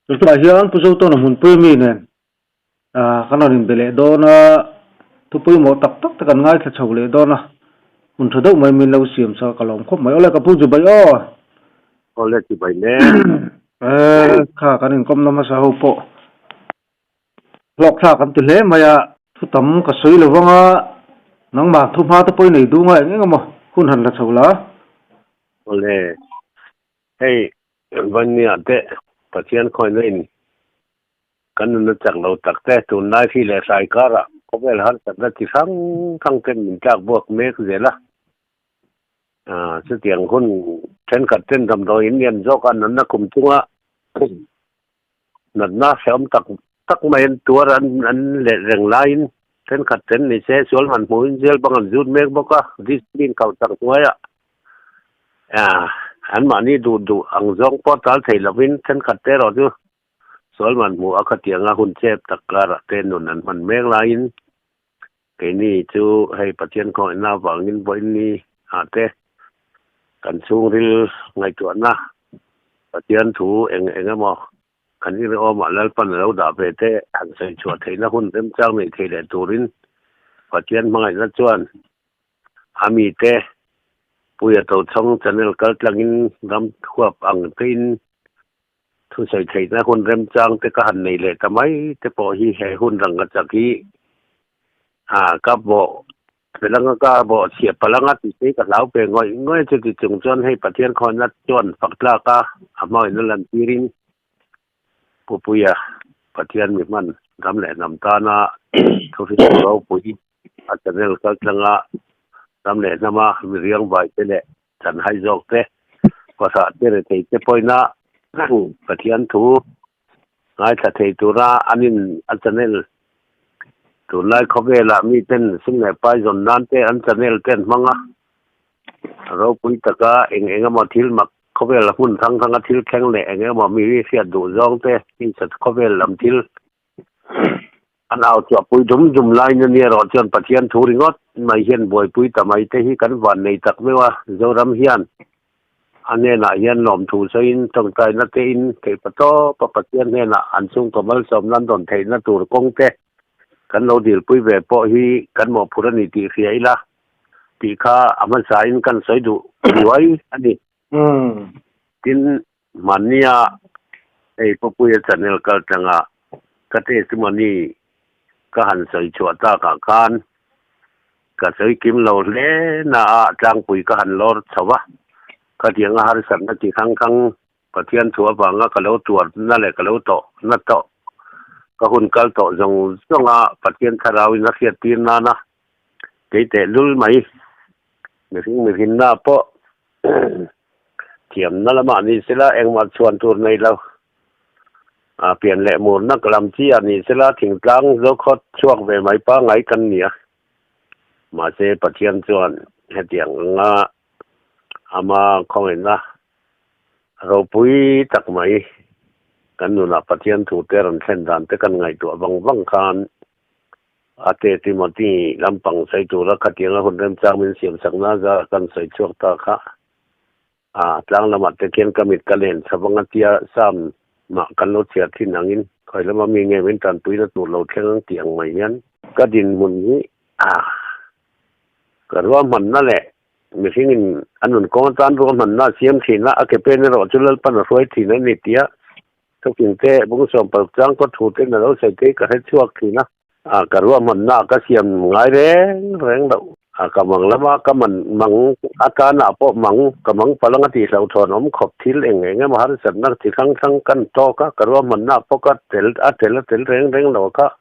Tunah hian Pu Zotawna hmunpui mi nen kan rawn inbe leh dawn a, thu pawimawh tak tak te kan ngaithla chho leh dawn a, hun tha deuh mai min lo siam sak a ka lawm khawp mai. Awle ka pu Chibai aw! Awle Chibai le. Kha kan inkawmna hmasa ho pawh hlawkthlak an ti hle mai a, thu tam ka sawi lo vang a, nangmah thu hma te pawh i nei dung a eng eng emaw hun han la chho la. Awle hei Vania te Pathian khawihna in kan nunna chak lo tak te tunlai hri leh hrai karah khawvel harsatna chi hrang hrang ten min tlak buak mek zel a. Chutiang hun thenkhat ten damdawi in lian zawk a nunna kum chunga natna hrehawm tak tak mai an tuar an an let reng laiin thenkhat ten ni se sual hman hmuhin jail bang an zut mek bawk a, discipline kau tak hnuaiah Anmahni duh duh ang zawng pawh tal thei lovin thenkhat te erawh chu sual man hmuh a khatianga hun chep tak karah te nun an hman mek laiin keini chu hei Pathian khawngaihna avangin vawiin ah te kan chhungril ngaihtuahna Pathian thu eng eng emaw kan inriawmah Lalpan a lo dah ve te han sawi chhuah theihna hun remchang neih theih leh turin Pathian hmangaihna chuan A mite Puia Tochhawng channel kaltlangin ram huap ang tein thusawi theihna hun remchang te ka han nei leh ta mai te pawh hi he hun rang ka chak hi ka bawh pelanga ka bawh chhiah palanga tih te hi ka hlau ve ngawih ngawih a chuti chung chuan hei Pathian khawina chuan fak tlak a a hmawina lantirin Pu Puia, Pathian mi hman ram leh hnam tana thuhriltu ropui a channel kaltlanga ram leh hnama mi riangvai te leh chanhai zawk te, pasah te rethei te pawina Pathian thu ngaithla thei tura an in a channel tunlai khawvelah miten sum leh pai zawn nan te an channel te an hmang a, ropui taka eng eng emaw thil mak Khawvel hmun hrang hranga thil thleng leh eng emaw mi hriat duh zawng te hmingchhe khawvel lam thil an au chhuahpui dum dum laiin a nia erawh chuan Pathian thu ringawt mai hian buaipui ta mai te hi kan van nei tak meuh a, Zoram hian a hnenah hian lawmthu sawiin tawngtaina te in theih patawp a Pathian hnenah an chhungkaw malsawmna an rawn theihna tur kawng te kan lo dilpui ve pawh hi kan mawhphurh a ni tih hria ila. tih kha a hmasain kan sawi duh ruai a ni. Tin, mahnia hei Papuia channel kal tanga ka testimony ka han sawi chhuah takah khan ka sawi kim lo hle na a tlangpui ka han lawr chho va, khatianga harsatna chi hrang hrang Pathian thu avanga ka lo tuarna leh ka lo tawhna tawh ka hun kal tawh zawng zawnga Pathian thlarauin a hriattir nana Kei teh lul mai. Mihring mihrinna pawh thiamna lamah ni sela engmah chhuan tur nei lo. A pian leh murna ka lam chi ah ni sela thingtlang zokhawt chhuak ve mai pangngai kan ni a. Mahse Pathian chuan hetiang anga ama khawngaihna ropui tak mai kan nunah Pathian thu te rawn thlen dan te kan ngaihtuah vang vang khan A te Timothy lampang sawi tura khatianga hun remchang min siam sakna zar kan sawi chhuak ta kha. A tlang lamah te khian ka mit ka len chho vang a tia Sam mah kan lo chhiar thin angin khawi lama mi nge min tanpuina tur lo thleng ang tih ang mai hian ka dinhmun hi a ka ruahmanna leh mihringin a nun kawng atan ruahmanna a siam thin a, a ke pen erawh chu Lalpan a hruai thin a ni tia Thawking te, bung sawm paruk chang kaw thu ten a lo sawi te hi ka hre chhuak thin a. A ka ruahmanna ka siam ngai reng reng loh. A ka mang lama ka man mang atana pawh mang ka mang palanga tih hlauhthawn awm khawp thil eng eng emaw harsatna chi hrang hrang kan tawk a, ka ruahmanna pawh ka tel a tel a tel reng reng lo kha.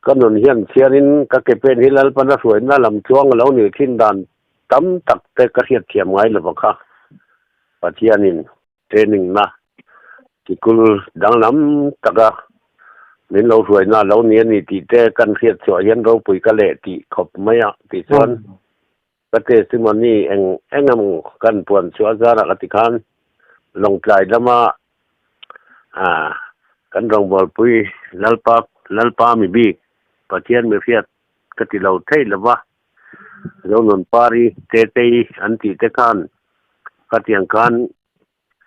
Ka nun hian chhiarin ka ke pen hi Lalpana hruaina lam tluang a lo nih thin dan tam tak te ka hriatthiam ngai lova kha. Pathianin Training na sikul danglam taka min lo hruaina lo ni a ni tih te kan hriat chhuah hian ropui ka leh tih khawp mai a tih chuan ka testimony eng eng emaw kan puan chhuah zarah ka ti khan Lawngtlai lama ah kan rawngbawlpui Lalpa Lalpa mi bik Pathian mi hriat ka ti lo thei lova Zonunpari Tetei an tih te khan khatiang khan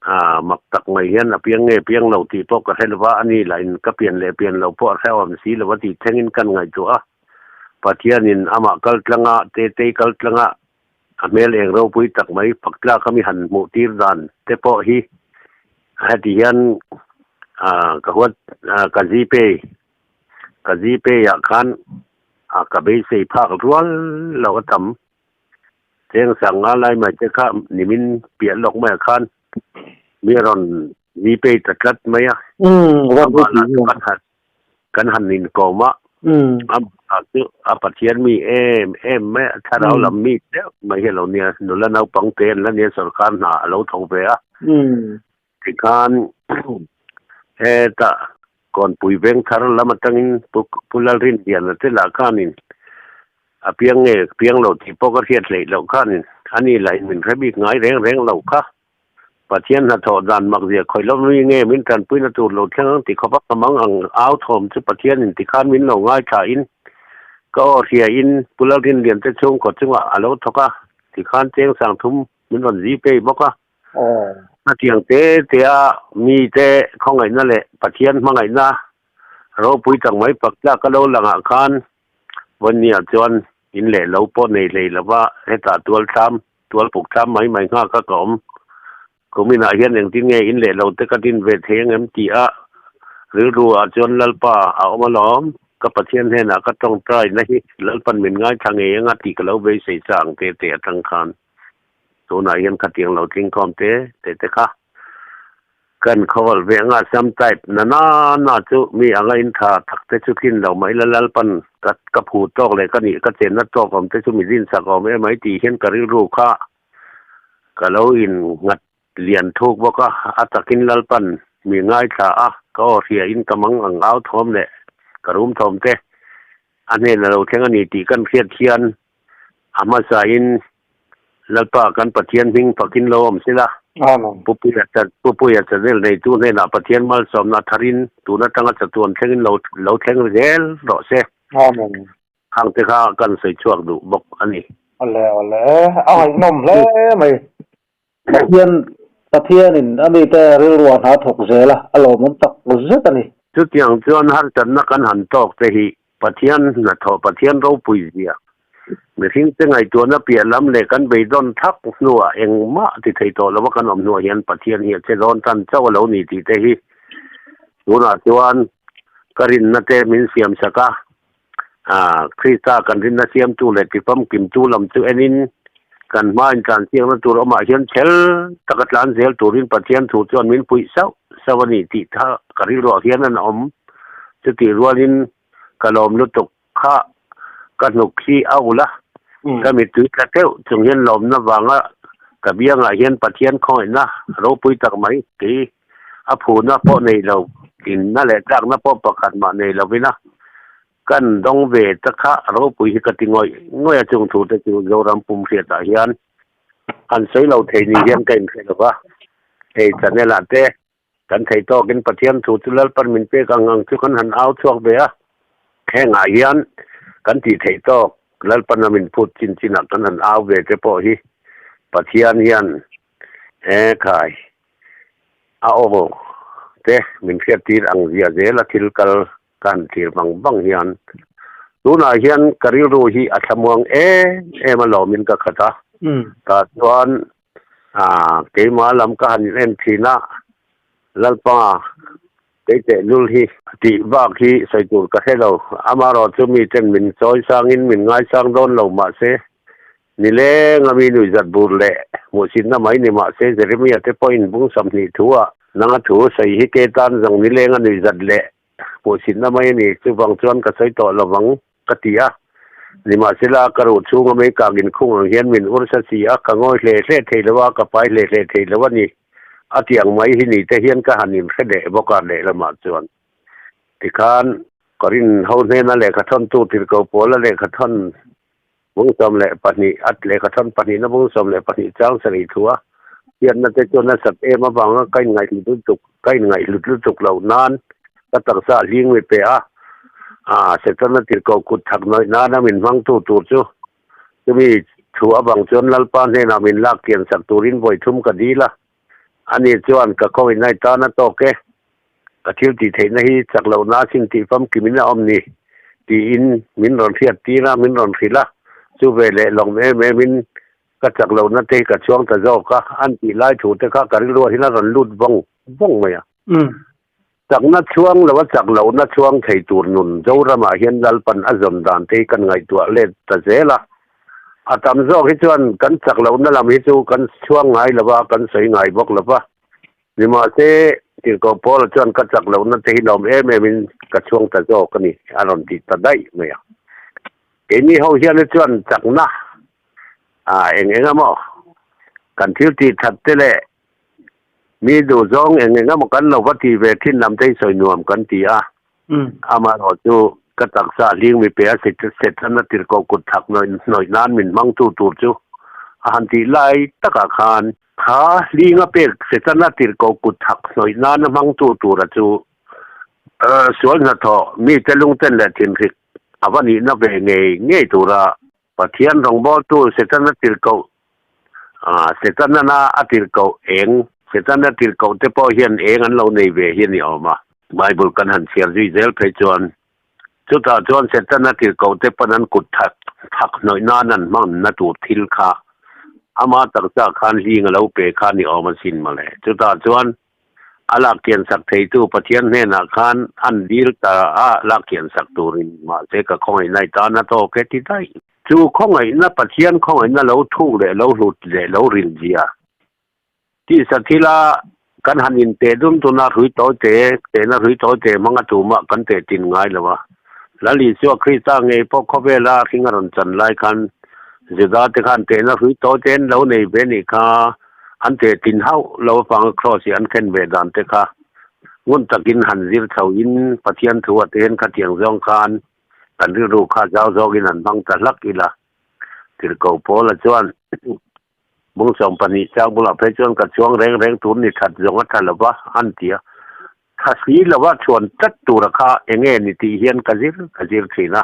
Aa mak tak mai hian a piang nge piang lo tih pawh ka hre lova, a ni lah in ka pian leh pian lo pawh a hrehawm si lova tih thlengin kan ngaihtuah a. Pathianin amah kal tlanga Tetei kal tlanga a hmel eng ropui tak mai fak tlak a mi han hmuh tir dan te pawh hi heti hian aa ka huat aa ka Gpay ka Gpay ah khan aa ka beisei phak rual lo a tam. Cheng sang nga lai mai te kha nimin piah lawk maiah khan mi a rawn Gpay ta tlat mai a. Amah lah chu kan han kan han inkawm a, amah chu a Pathian mi em em mai a, thlarau lam mi deuh mai hi a lo nia, nula naupang te an la nia sorkar hna a lo thawk ve a. Tikhan hetah Kawnpui veng thar lam atangin Pu Lalrinliana te lah khanin a piang nge piang lo tih pawh ka hriat hleih loh khanin ani lahin min hre bik ngai reng reng lo kha. Pathian hnathawh dan makzia khawih lo mi nge min tanpuina tur lo thleng ang ti khawp a ka mang ang au thawm chu Pathianin tikhan min lo ngaithla in ka aw hria in Pu Lalrinlian te chhungkaw chungah a lo thawk a tikhan cheng sangthum min rawn zi pei bawk a. Hetiang te te a mite khawngaihna leh Pathian hmangaihna ropui tak mai pak tlak a lo langah khan Vawnia chuan in leh lo pawh nei hlei lova hetah tual thlam, tual puk thlam mai mai nghak a ka awm. Kuminah hian engtin nge in leh lo te ka din ve thei angem tih a rilru ah chuan Lalpa a awm alawm, ka Pathian hnenah ka tawngtai na hi Lalpan min ngaithla ngei anga tih ka lo beisei sa ang te te atang khan. Tunah hian khatiang lo tling khawm te te te kha kan khawal ve anga sam type na na na chu mi anga in tha tak te chu tlin lo mai la Lalpan ka ka phu tawk leh ka nih ka chenna tawk awm te chu mi rinsak awm em mai tih hian ka rilru kha ka lo in nghat lian thuk bawk a, a takin Lalpan mi ngaithla a ka aw hria in ka mang ang au thawm leh ka rum thawm te a hnen a lo thleng a ni tih kan hriat hian A hmasain Lalpa kan Pathian hming fakin lo awm sila. Amen. Pu Puia Pu Puia channel neitu hnenah Pathian malsawmna tharin tun atanga chatuan thlengin lo lo thleng zel rawh se. Amen. Khang te kha kan sawi chhuak duh bawk a ni. Awle awle a ngaihnawm hle mai. Pathian Pathianin a mite rilruah hna thawk zel a, a lawmawm tak zet a ni. Chutiang chuan harsatna kan han tawk te hi Pathian hnathawh, Pathian ropui zia, mihringte ngaihtuahna piah lam leh kan beidawn thak hnuah engmah ti thei tawh lova kan awm hnuah hian Pathian hi a che dawn tan chauh a lo ni tih te hi tunah chuan ka rinna te min siam sak a, Krista kan rinna siamtu leh tifamkimtu lam chu enin kan hma intlansiakna tur awmah hian chhel taka tlan zel turin Pathian thu chuan min puih sauh sauh a ni tih kha ka rilruah hian an awm. Chutih rualin ka lawm lutuk kha ka hnuk hi a ulh a, ka mittui tla teuh chung hian lawmna vanga ka biangah hian Pathian khawngaihna ropui tak mai kei a phuna pawh nei lo, inna leh tlakna pawh pakhat mah nei lovin a kan dawng ve ta kha ropui hi ka ti ngawih ngawih a chung thu te chu Zoram pum hriatah hian han sawi lo thei ni hian ka inhre lo va, hei channel ah te Kan thei tawkin Pathian thu chu Lalpan min pek ang ang chu kan han au chhuak ve a, hengah hian kan tih theih tawk Lalpan a min phut chin chinah kan han au ve te pawh hi Pathian hian he khai a aw te min hriattir ang zia zela thil kal ka han thlir bang bang hian tunah hian ka rilru hi a thlamuang em em a lawmin ka khat a, tah chuan Aaa keimah lam ka han en thin a, Lalpa kei tehlul hi tih bak hi sawi tur ka hre lo. Amaherawh chu miten min chawi sangin min ngaisang dawn lo mahse, nileng a mi nuihzat bur leh hmuhsitna mai ni mahse Jeremia te pawhin bung 20 thu ah nanga thu sawi hi ke tan zawng nileng a nuihzat leh hmuhsitna mai a ni, chuvang chuan ka sawi tawh lovang. Ka ti a, nimahsela ka ruh chhunga mei kang inkhung ang hian min ur sa si a, ka ngawi hle hle thei lo a, ka pai hle hle thei lo a ni. A ti ang mai hi ni te hian ka han inhre leh bawk a, lehlamah chuan tikhan Korin ho hnena lehkha thawntu tirhkoh pawla lehkha thawn bung 12, a lehkha thawn pahnihna bung 12 chang sarih thu a hriatna te chuan a sat em avanga ka inngaihhlut lutuk, ka inngaihhlut lutuk loh nan ka taksa a hling mi pe a, aa Setana tirhkoh kut thak nawih nana min hmangtu tur chu chumi thu avang chuan Lalpa hnenah min lak kian sak turin vawi thum ka dil a. Ani chuan ka khawinai tan a tawk e, ka thil tih theihna hi chak lohna a sin tih famkimin a awm ni tiin min rawn hriat tir a, min rawn hrilh a, chu ve leh lawm em emin ka chak lohna te hi ka chhuang ta zawk a, an tih lai thu te kha ka rilruah hian a rawn lut vawng vawng mai a. Chakna chhuang lo a chak lohna chhuang thei tur nun Zoramah hian Lalpan a zawn dan te hi kan ngaihtuah let ta zel a. A tam zawk hi chuan kan chak lohna lam hi chu kan chhuang ngai lo va, kan sawi ngai bawk lo va. Nimahse, Tirhkoh Paula chuan ka chak lohna te hi lawm em em in ka chhuang ta zawk a ni, a rawn ti ta daih mai a. Keini ho hian hi chuan chakna a eng eng emaw kan thil tih that te leh Mi duh zawng eng eng emaw kan lo va ti ve thin lam te hi sawi nuam kan ti a. Amaherawh chu ka taksa hling mi pe a Setana tirhkoh kut thak hnawih hnawih nan min hmangtu tur chu a han tih lai takah khan kha hlinga pek Setana tirhkoh kut thak hnawih nana hmangtu tura chu sual hnathawh mite lungten leh thinhrik a va nihna ve ngei ngei tura Pathian rawngbawltu Setana tirhkoh, Setanana a tirhkoh eng, Setana tirhkoh te pawh hian eng an lo nei ve hi a ni awm a. Bible kan han chhiar zui zel phei chuan chutah chuan Setana tirhkoh te pawn an kut thak thak hnawih nan an hmanna tur thil kha ama taksa khan hling a lo pe kha a ni awm asin mawle. Chutah chuan A lak kian sak theitu Pathian hnenah khan an dil ta a, lak kian sak turin mahse ka khawngaihna i tan a tawk e ti daih. Chu khawngaihna Pathian khawngaihna lo thuk leh lo hlut leh lo ril zia tisa thila kan han inteh dun dun a, hrui tawi te, tehna hrui tawi te hmanga tumah kan teh tin ngai lo a. Lal Isua Krista ngei pawh khawvela hring a rawn chan lai khan Juda te khan tehna hrui tawi te an lo nei ve nih kha. An teh tin hauh lo avanga Kraws hi an khen ve dan te kha ngun takin han zir chho in Pathian thu a ten khatiang zawng khan kan rilru kha zau zawkin han hmang ta hlak ila. Tirhkoh Paula chuan Bung 12 chang bulah phei chuan ka chuang reng reng tur ni that zawng a tha lo va an ti a. Tha si lova chhuan tlat tura kha enge ni tih hian ka zir ka zir thin a,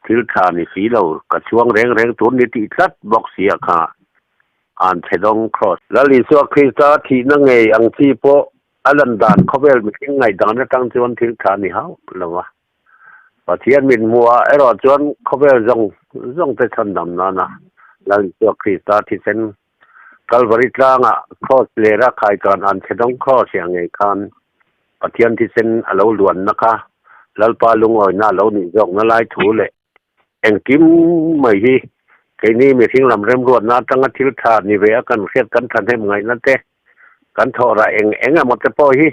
thil tha ni si lo ka chuang reng reng tur ni tih tlat bawk sia kha an chhe dawng cross. Lal Isua Krista thihna ngei ang chi pawh a lan dan khawvel mihring ngaihdan atang chuan thil tha ni hauh lo a. Pathian mit hmuhah erawh chuan khawvel zawng zawng te chhandam nana Lal Isua Krista thisen Kalvari tlangah cross lera khaikan an chhe dawng cross hi a ngei khan Pathian thisen a lo luanna kha Lalpa lungawina a lo nih zawkna lai thu leh Engkim mai hi keini mihring lam remruatna atanga thil tha ni ve a kan hriat kan thahnem ngaihna te, kan thawh rah eng eng emaw te pawh hi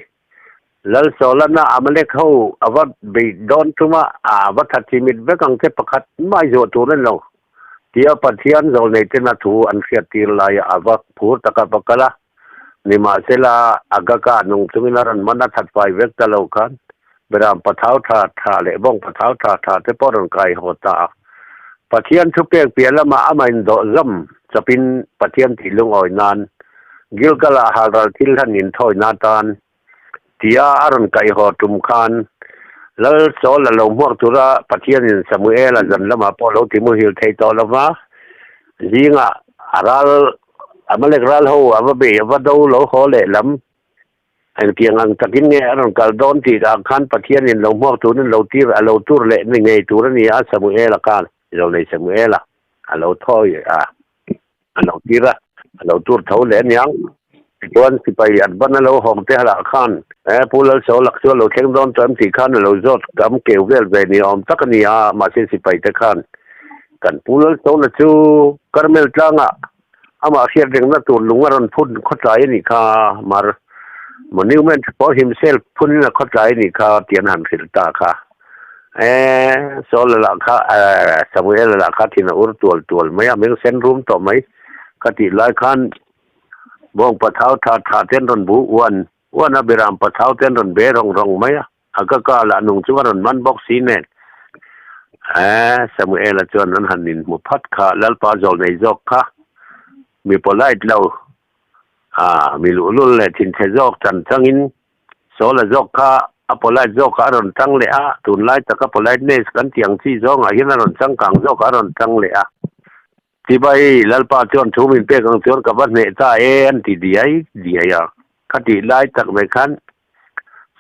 Lalsawlana Amalek ho a va bei dawn tum a, a va tha chimit vek ang che pakhat mai zuah tur a ni lo tia Pathian zawlnei tena thu an hriat tir laia a va phur taka va kal a, nimahsela Agaga nung chungin a rawn man a that fai vek ta lo khan Beram pathau tha tha leh bawng pathau tha tha te pawh rawn kai haw ta a. Pathian thu pek piah lamah amah indawh zawm chawpin Pathian tih lungawi nan Gilgal-ah halral thil hlan inthawi atan tia a rawn kaih haw tum khan Lal Saul a lo hmuak tura Pathianin Samuel-a zan lamah pawh lo ti muhil thei tawh lo va, zingah a ral Amalek ral ho a va bei a va do lo haw leh lam Engtiang ang takin nge a rawn kal dawn tih ah khan Pathianin lo hmuak turin lo tir a lo tur leh ni ngei tur a ni a, Samuela khan Zawlnei Samuela a lo thawi a, a lo tir a, a lo tur tho leh aniang. Tichuan sipai an ban a lo hawng te halah khan e Pu Lalsawlak chu a lo thleng dawn tawh em tih khan a lo zawt kam keu vel ve ni awm tak a ni a, mahse sipai te khan kan Pu Lalsawla chu Karmel tlangah Amah hriat rengna tur lung a rawn phun khawtlai a nih kha, mar monument for himself phunin a khawtlai a nih kha tih an han hrilh ta kha. E, Saul-a lah kha, Samuel-a lah kha thin a ur tual tual mai a, meng sen rum tawh mai ka tih lai khan bawng pathau tha tha te an rawn bu uan uan a, beram pathau te an rawn be rawng rawng mai a. A ka ka lah nung chu a rawn man bawk si nen. Eeh, Samuela chuan an han inhmu phat kha, Lalpa zawl nei zawk kha, mi polite lo, ah, mi luhlul leh thinchhe zawk chan changin Saula zawk kha a polite zawkah a rawn tang leh a, tunlai taka politeness kan tih ang chi zawngah hian a rawn changkang zawkah a rawn tang leh a. Chibai, Lalpa chuan thu min pek ang chuan ka va hneh ta e an ti diai diai a. Khatih lai tak mai khan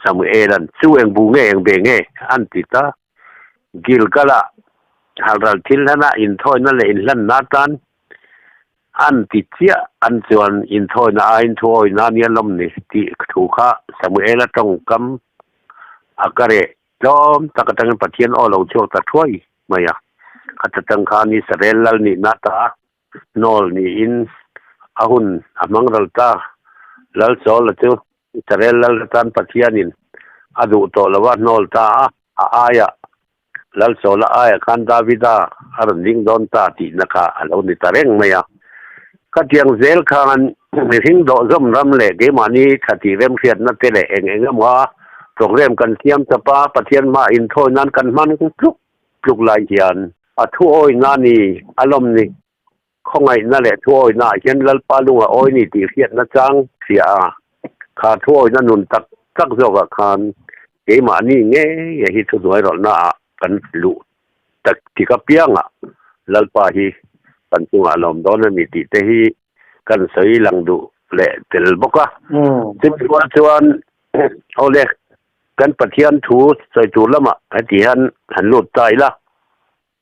Samuela'n, Chu eng bu nge eng be nge? an ti ta. Gilgal-ah halral thil hlanah inthawina leh inhlanna atan an ti chiah an chuan inthawina aiin thuawina nia lawm ni tih thu kha Samuela tawngkam a ka reh tlawm tak atangin Pathian aw lo chhuak ta thuai mai a. Khata tang khan Israel lal nihna ta hnawl niin a hun a hmang ral ta. Lal Saula chu Israel lal atan Pathianin a duh tawh lo a hnawl ta a, a aiah Lal Saula aiah khan Davida a rawn ding dawn ta tihna kha a lo ni ta reng mai a. Khatiang zel khan mihring dawhzawm ram leh keimahni thatih remhriatna te leh eng eng emaw program kan siam chap a, Pathian hmaah inthawi nan kan hman tluk tluk lai hian a thuawina ni a lawm ni. Khawngaihna leh thuawina ah hian Lalpa lunga awi ni tih hriatna chang hria a, kha thuawina nun tak tak zawkah khan keimahni ngei hi thuhnuai rawlhna ah kan luh tak tik apiangah Lalpa hi kan chungah a lawm dawn a ni tih te hi kan sawi lang duh leh tel bawk a. Chumi rual chuan awle kan Pathian thu sawi tur lamah heti hian han lut ta ila.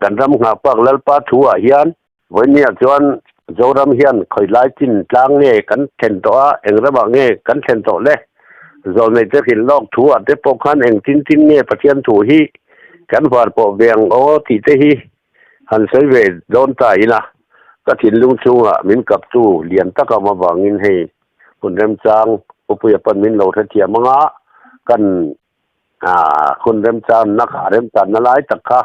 Kan ram nghahpak Lalpa thu ah hian vawinia chuan Zoram hian khawilai chin tlang nge kan thlen tawh a, eng ramah nge kan thlen tawh le? Zawlnei te hrilh lawk thu ah te pawh khan eng chin chin nge Pathian thu hi kan var pawh ve ang aw tih te hi han sawi ve dawn ta ila ka thinlung chhungah min kaptu lian tak a awm avangin hei hun remchang Upuia pawn min lo hrethiam anga kan Hun remchanna kha remchanna lai tak kha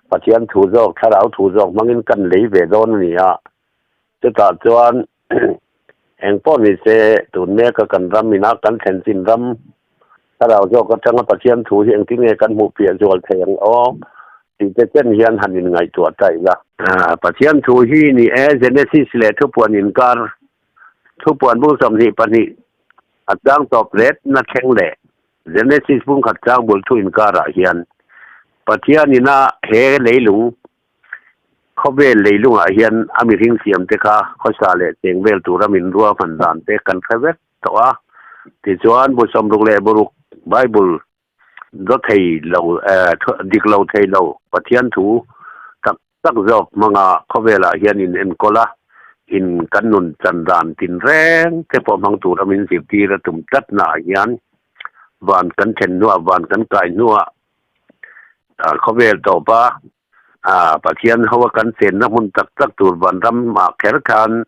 Pathian thu zawk, thlarau thu zawk hmangin kan lei ve dawn a ni a. Chutah chuan eng pawh ni se tun meka kan ram ina kan thlen chin ram thlarau zawk atanga Pathian thu hi engtin nge kan hmuh piah zual thei ang aw tih te chen hian han inngaihtuah ta ila. Pathian thu hi ni e, Genesis leh thupuan inkar, thupuan bung 22 a chang tawp let na thleng leh Genesis pumkhat chang bul thu inkarah hian Pathianin a he leilung, khawvel leilungah hian a mihring siam te kha khawsa leh cheng vel tura min ruahman dan te kan hre vek tawh a. Tichuan bu 66 Bible do thei lo, dik lo thei lo Pathian thu tak tak zawk hmanga khawvelah hian in enkawl a, in kan nun chan dan tinreng te pawh hmang tura min zirtir a tum tlatnaah hian van kan then hnuah, van kan kai hnuah khawvel tawpa Pathian hoa kan chenna hmun tak tak tur vanramah kher khan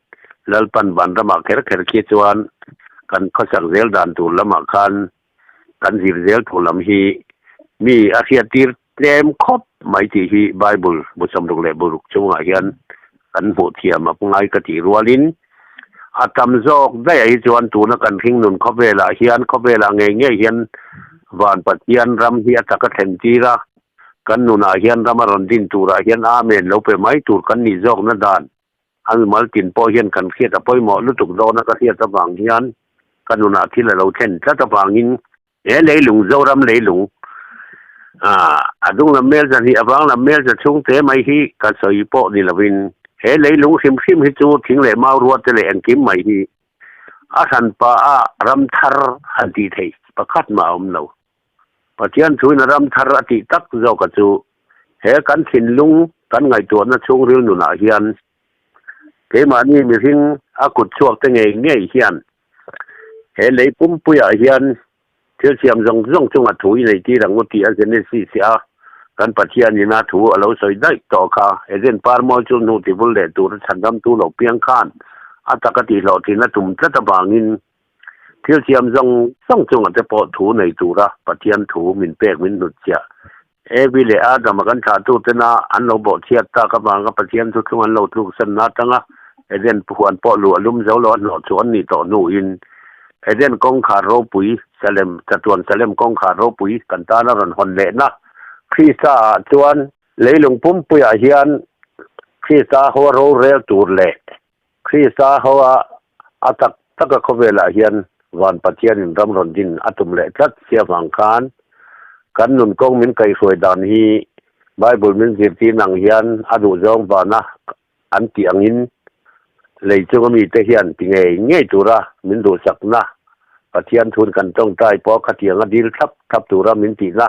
Lalpan vanramah kher kher khi chuan kan khawsak zel dan tur lamah khan kan zir zel tur lam hi mi a hriattir Tlem khawp mai tih hi Bible bu 66 chungah hian kan hmuh thiam a ngai ka tih rualin a tam zawk daih hi chuan tuna kan hringnun khawvelah hian khawvelah ngei ngei hian van Pathian ram hi a tak a thlen tir a, kan nunah hian ram a rawn din turah hian Amen lo pe mai tur kan nih zawkna dan a mimal tin pawh hian kan hriat a pawimawh lutuk dawna ka hriat avang hian ka nunah thil a lo thlen tlat avangin He leilung, Zoram leilung, a dung lam mel zahnih, a vang lam mel za chhung te mai hi ka sawi pawh ni lovin, he leilung hrim hrim hi chu thing leh mau rua te leh engkim mai hi a hran pa a ram thar han tih theih pakhat mah a awm lo. Pathian thuin a ram thar a tih tak zawka chu he kan thinlung kan ngaihtuahna chhungril nunah hian keimahni mihring a kut chhuak te ngei ngei hian He lei pumpuiah hian thil siam zawng zawng chunga thu i nei tir ang u tih a Genesis a kan Pathianin a thu a lo sawi daih tawh kha. Eden par mawi chu hnu tivul leh tur a chhandamtu lo piang khan a taka tihhlawhtlin a tum tlat avangin thil siam zawng zawng chunga te pawh thu nei tura Pathian thu min pek min hnutchhiah. Evi leh Adama kan thlahtutena an lo bawhchhiat tak avanga Pathian thu thlung an lo tluksanna atanga Eden huan pawh luh a lum zo lo a hnawh chu an nih tawh hnuin Eden kawngkhar ropui Salem, chatuan Salem kawngkhar ropui kan tana rawn hawn lehna Krista ah chuan leilung pumpuiah hian Krista hoa rorel tur leh Krista hoa a tak taka khawvelah hian van Pathianin ram rawn din a tum leh tlat sia vang khan kan nun kawng min kaihhruai dan hi Bible min zirtir nang hian a duhzawng vana an tih angin lei chunga mite hian ti ngei ngei tura min duhsakna. Pathian thun kan tawngtai pawh khatianga dil thlap thlap tura min tihna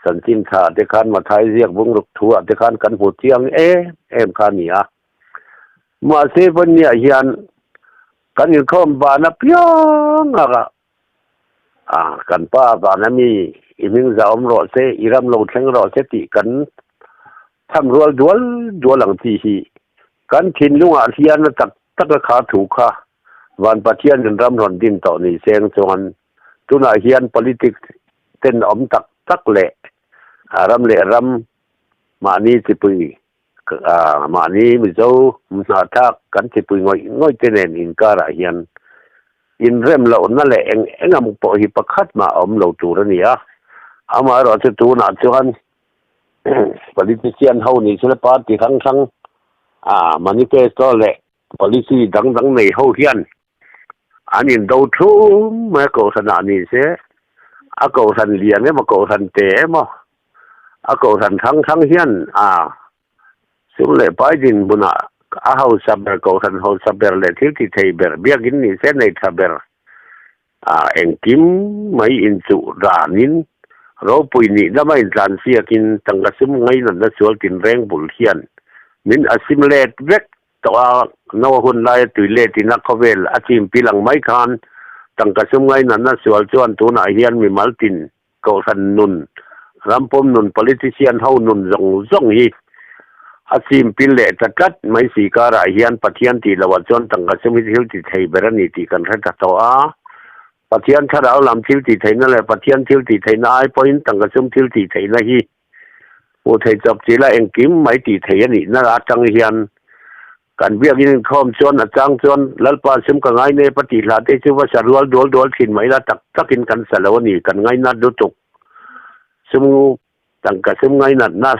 chanchin tha te khan Mathai ziak bungruk thu ah te khan kan hmu chiang em em kha a ni a. Mahse Vawnia hian kan inkhawm van apiang a a kan pa van ami i hming za awm rawh se, i ram lo thleng rawh se tih kan tham rual dual dual ang chi hi kan thinlungah hian a tak tak a kha thu kha Van Pathian in ram rawn din tawh ni seng chuan tunah hian politics ten awm tak tak leh ram leh ram mahni chipui mahni Mizo hnahthlak kan chipui ngawih ngawih te nen inkarah hian inrem lohna leh eng eng ang pawh hi pakhat mah a awm lo tur a ni a. Amaherawhchu tunah chuan politician ho ni sela party hrang hrang manifesto leh policy dang dang nei ho hian an indo thum mai a, kohhranah ni se, a kohhran lian emaw kohhran te emaw a kohhran hrang hrang hian a sum leh pai dinhmunah a hausa ber kohhran hausa ber leh thil ti thei ber biakin ni se nei tha ber a engkim mai inchuh danin ropui nih lama intlan siakin tangka sum ngainatna sual tinreng bul hian min a sim let vek tawh a, Noa hun laia tui letin a khawvel a chim pil ang mai khan tangka sum ngainatna sual chuan tunah hian mimal tin kohhran nun, rampum nun, politician ho nun zawng zawng hi a chim pil leh ta tlat mai si karah hian Pathian tih loah chuan tangka sum hi thil ti thei ber a ni tih kan hre ta tawh a. Pathian thlarau lam thil tih theihna leh Pathian thil tih theihna ai pawhin tangka sum thil tih theihna hi Hmuh theih chawp chi la engkim mai tih theih a nihna atang hian kan biakin inkhawm chuan a chang chuan Lalpa sum ka ngai nep a tih hlah te chu va sa rual dual dual thin mai la tak takin kan sa lo a ni kan ngainat lutuk sum tangka sum ngainatna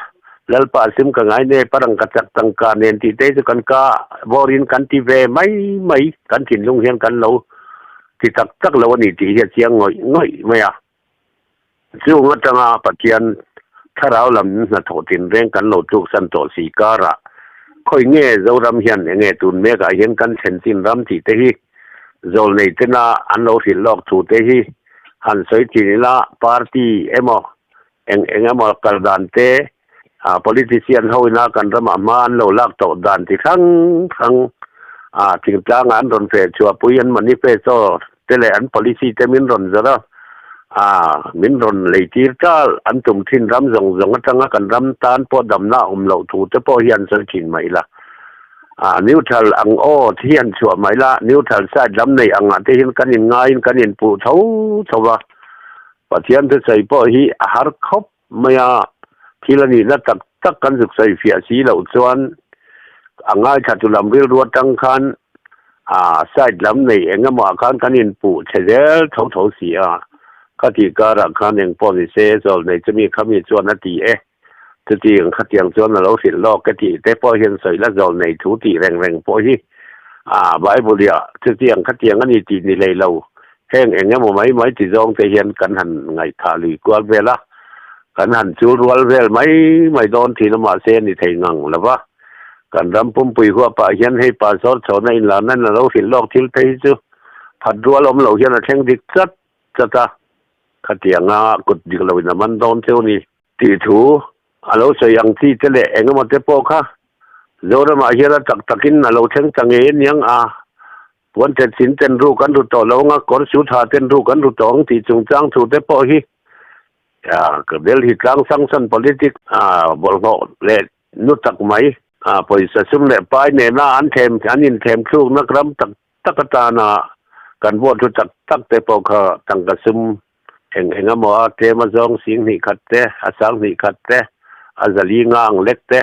Lalpa sum ka ngai nep a rangka chak tangka nen tih te chu kan ka vawrin kan ti ve mai mai kan thinlung hian kan lo ti tak tak lo a ni tih hi a chiang ngawih ngawih mai a. Chung atanga Pathian thlarau lam hnathawh tinreng kan lo tluksan tawh si karah khawi nge Zoram hian enge tun mekah hian kan thlen chin ram tih te hi zawlnei tena an lo hrilh lawk thu te hi han sawi thin ila party emaw eng eng emaw kal dan te politician ho ina kan ramah hma an lo lak tawh dan ti hrang hrang thingtlangah an rawn feh chhuahpui an manifesto te leh an policy te min rawn zawrh a, min rawn lei tir tal an tum thin ram zawng zawng atanga kan ram tan pawh damna a awm loh thu te pawh hi an sawi thin mai la. Neutral ang aw te hi an chhuah mai la, neutral side lam nei angah te hian kan inngaiin kan inpuh tho tho va, Pathian thusawi pawh hi a har khawp mai a, thil a nihna tak tak kan zuk sawi fiah si loh chuan a ngaithla tu lam rilru atang khan a side lam nei eng emaw ah khan kan inpuh chhe zel tho tho si a, ka tih karah khan eng pawh ni se chawl nei chumi khami chuan a ti e, chutiang khatiang chuan a lo hrilh lawk e tih te pawh hian sawi la zawl nei thu tih reng reng pawh hi a Bible ah chutiang khatiang a ni tih ni hlei lo Heng eng emaw mai mai ti zawng te hian kan han ngaihthah lui kual vel a, kan han chul rual vel mai mai dawn thin a mahse a ni thei ngang lo va. Kan ram pumpui huapah hian hei pastor chhawna inlarna in a lo hrilh lawk thil phei hi chu phat rual awm lo hian a thleng dik chat chat a, khatianga kut dik loin a man dawn cheu ni tih thu a lo sawi ang chi te leh eng emaw te pawh kha Zoramah hian a tak takin a lo thleng ta ngei aniang a. Puan tet sin ten ru kan ru tawh lo ang a, kawr su tha ten ru kan ru tawh ang tih chungchang thu te pawh hi Delhi tlang sanction politics bawlhhlawh leh nu tak mai pawisa sum leh pai nena an them an inthem thlukna ram tak tak atana kan vote thu tak tak te pawh kha tangka sum eng eng emaw a tlem a zawng sing hnih khat te, a sang hnih khat te, a zali nga ang lek te,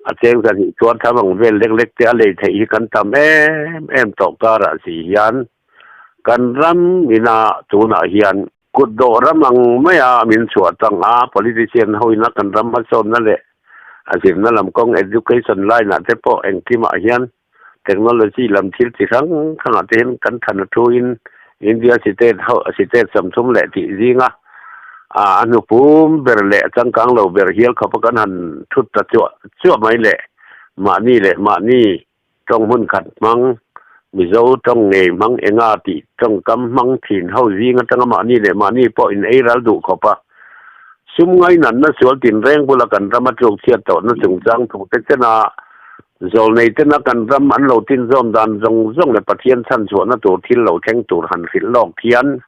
a cheng zahnih chuan tham ang vel lek lek te a lei theih hi kan tam em em tawh karah si hian kan ram ina tunah hian kut dawh ram ang maia min chhuah tang a, politician ho ina kan ram hmasawnna leh a zirna lam kawng education line ah te pawh engkimah hian Technology lam thil chi hrang hrangah te hian kan than a thu in India state ho state 30 leh tih zinga a a hnupum ber leh a changkang lo ber hial khawpa kan han thut ta chuah chuah mai leh mahni leh mahni tawng hmun khat hmang. Mizo tawng ngei hmang enga tih tawngkam hmang thin ho zing atanga mahni leh mahni pawh in ei ral duh khawp a. Sum ngainatna sual tinreng bula kan rama tluk chhiat tawhna chungchang thu te chena zawlnei tena kan ram an lo tinzawm dan zawng zawng leh Pathian chhanchhuahna tur thil lo thleng tur han hrilh lawk hian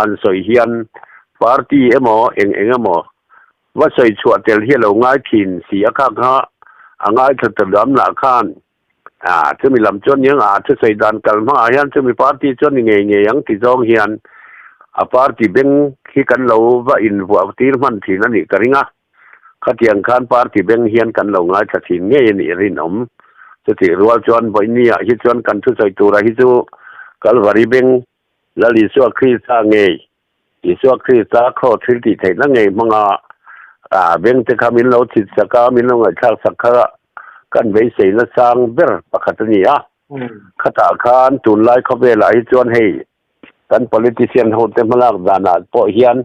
han sawi hian party emaw eng eng emaw va sawi chhuah tel hi a lo ngai thin si a kha kha a ngaithla ta dam lah khan A, chumi lam chuan niang a thusawi dan kal hmangah hian chumi party chuan ni ngei ngei ang ti zawng hian a party beng hi kan lo va invuah tir hman thin a nih ka ring a. Khatiang khan party beng hian kan lo ngaithla thin ngei a nih rinawm. Chutih rual chuan vawinia hi chuan kan thusawi tura hi chu Kalvari beng Lal Isua Krista ngei, Isua Krista khaw thil tih theihna ngei hmanga a bengte kha min lo chhit sak a, min lo ngaihthlak sak kha kan beisei nasang ber pakhat a ni a. Khatah khan tunlai khawvelah hi chuan hei kan politician hote hmalak danah pawh hian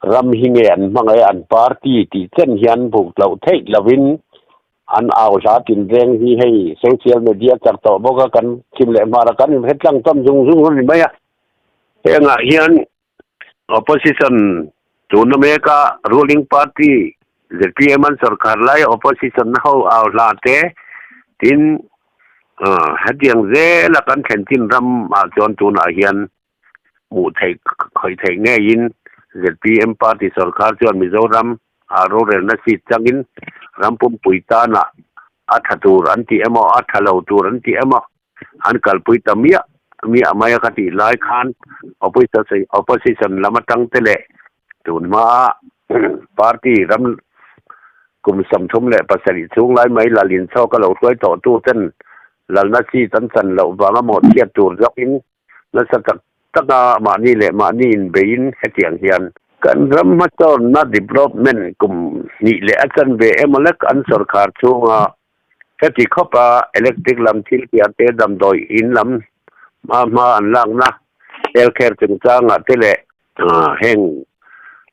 ram hi nge an hmangaih a, an party tih chen hian buk loh theih lovin an au hla tinreng hi hei social media chak tawh bawk a, kan chim leh hmar a kan inhre tlang chawm zung zung a ni mai a. Hengah hian Opposition tuna meka ruling party zpm an sorkar lai opposition ho au hla te tin hetiang zela kan thlen chin ram ah chuan tunah hian hmuh theih khawih theih ngeiin zpm party sorkar chuan Mizoram ah rorelna seat changin ram pumpui tanah a tha tur an tih emaw a tha lo tur an tih emaw An kalpui ta miah miah mai a ka tih lai khan opposition lam atang te leh tun hmaa party ram kum 37 chhung lai mai lal inchhawk a lo hruai tawh tu ten lalna seat an chan loh vanga mawhchhiat tur zawkin nasa tak taka mahni leh mahni inbeiin hetiang hian kan ram hmasawnna development kum hnih leh a chanve emaw lek an sorkar chhunga Heti khawpa electric lam thil piah te, damdawi in lam hma hma an lakna, healthcare chungchangah te leh heng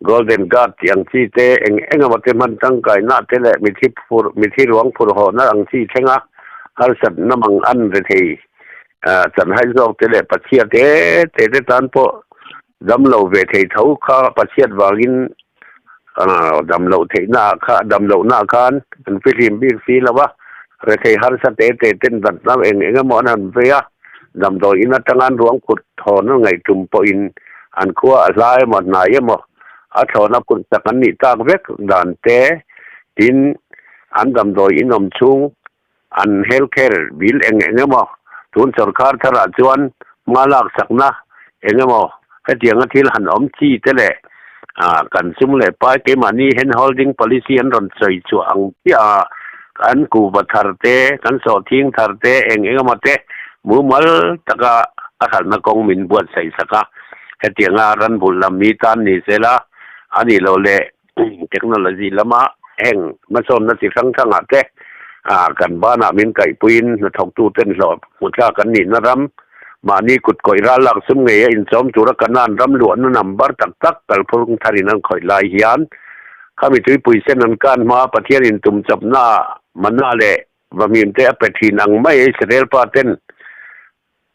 golden card tih ang chi te eng eng emaw te hman tangkaina te leh mithi phur mithi ruang phur hawhna ang chi thlenga harsatna mang an re thei chanhai zawk te leh Pathian te te te tan pawh Damlo ve thei tho kha Pathian vangin damloh theihna ah kha damlohna ah khan an fihlim bik si lo a, rethei harsa te te ten zatna eng eng emaw an han vei a, damdawi in atanga an ruang phut thawn an ngaih tum pawhin an khua a hla emaw a hnai emaw a thlawna phut sak an nih tak vek dan te tin an damdawi in awm chhung an health care bill eng eng emaw tun sorkar tharah chuan hma lak sakna eng emaw hetianga thil han awm chi te leh ah kan sum leh pai keimahni hand holding policy an rawn sawi chhuah ang chiah a kan kuhva thar te kan sawhthing thar te eng eng emaw te mumal taka a hralhna kawng min buatsaih sak a hetianga ran bulh lam mi tan ni sela a nih loh leh Technology lama heng hmasawnna chi hrang hrangah te kan banah min kaihpuiin hnathawktuten hlawh hmu tlak an nihna ram, mahni kut kawih ral lak sum ngeia inchawm tura Kanaan ram luahna number tak tak kalphung tharin an khawih lai hian khami tuipui sen an kan hmaa Pathianin tum chawpnaah mana leh vahmimte a pe thin ang mai Israel pa ten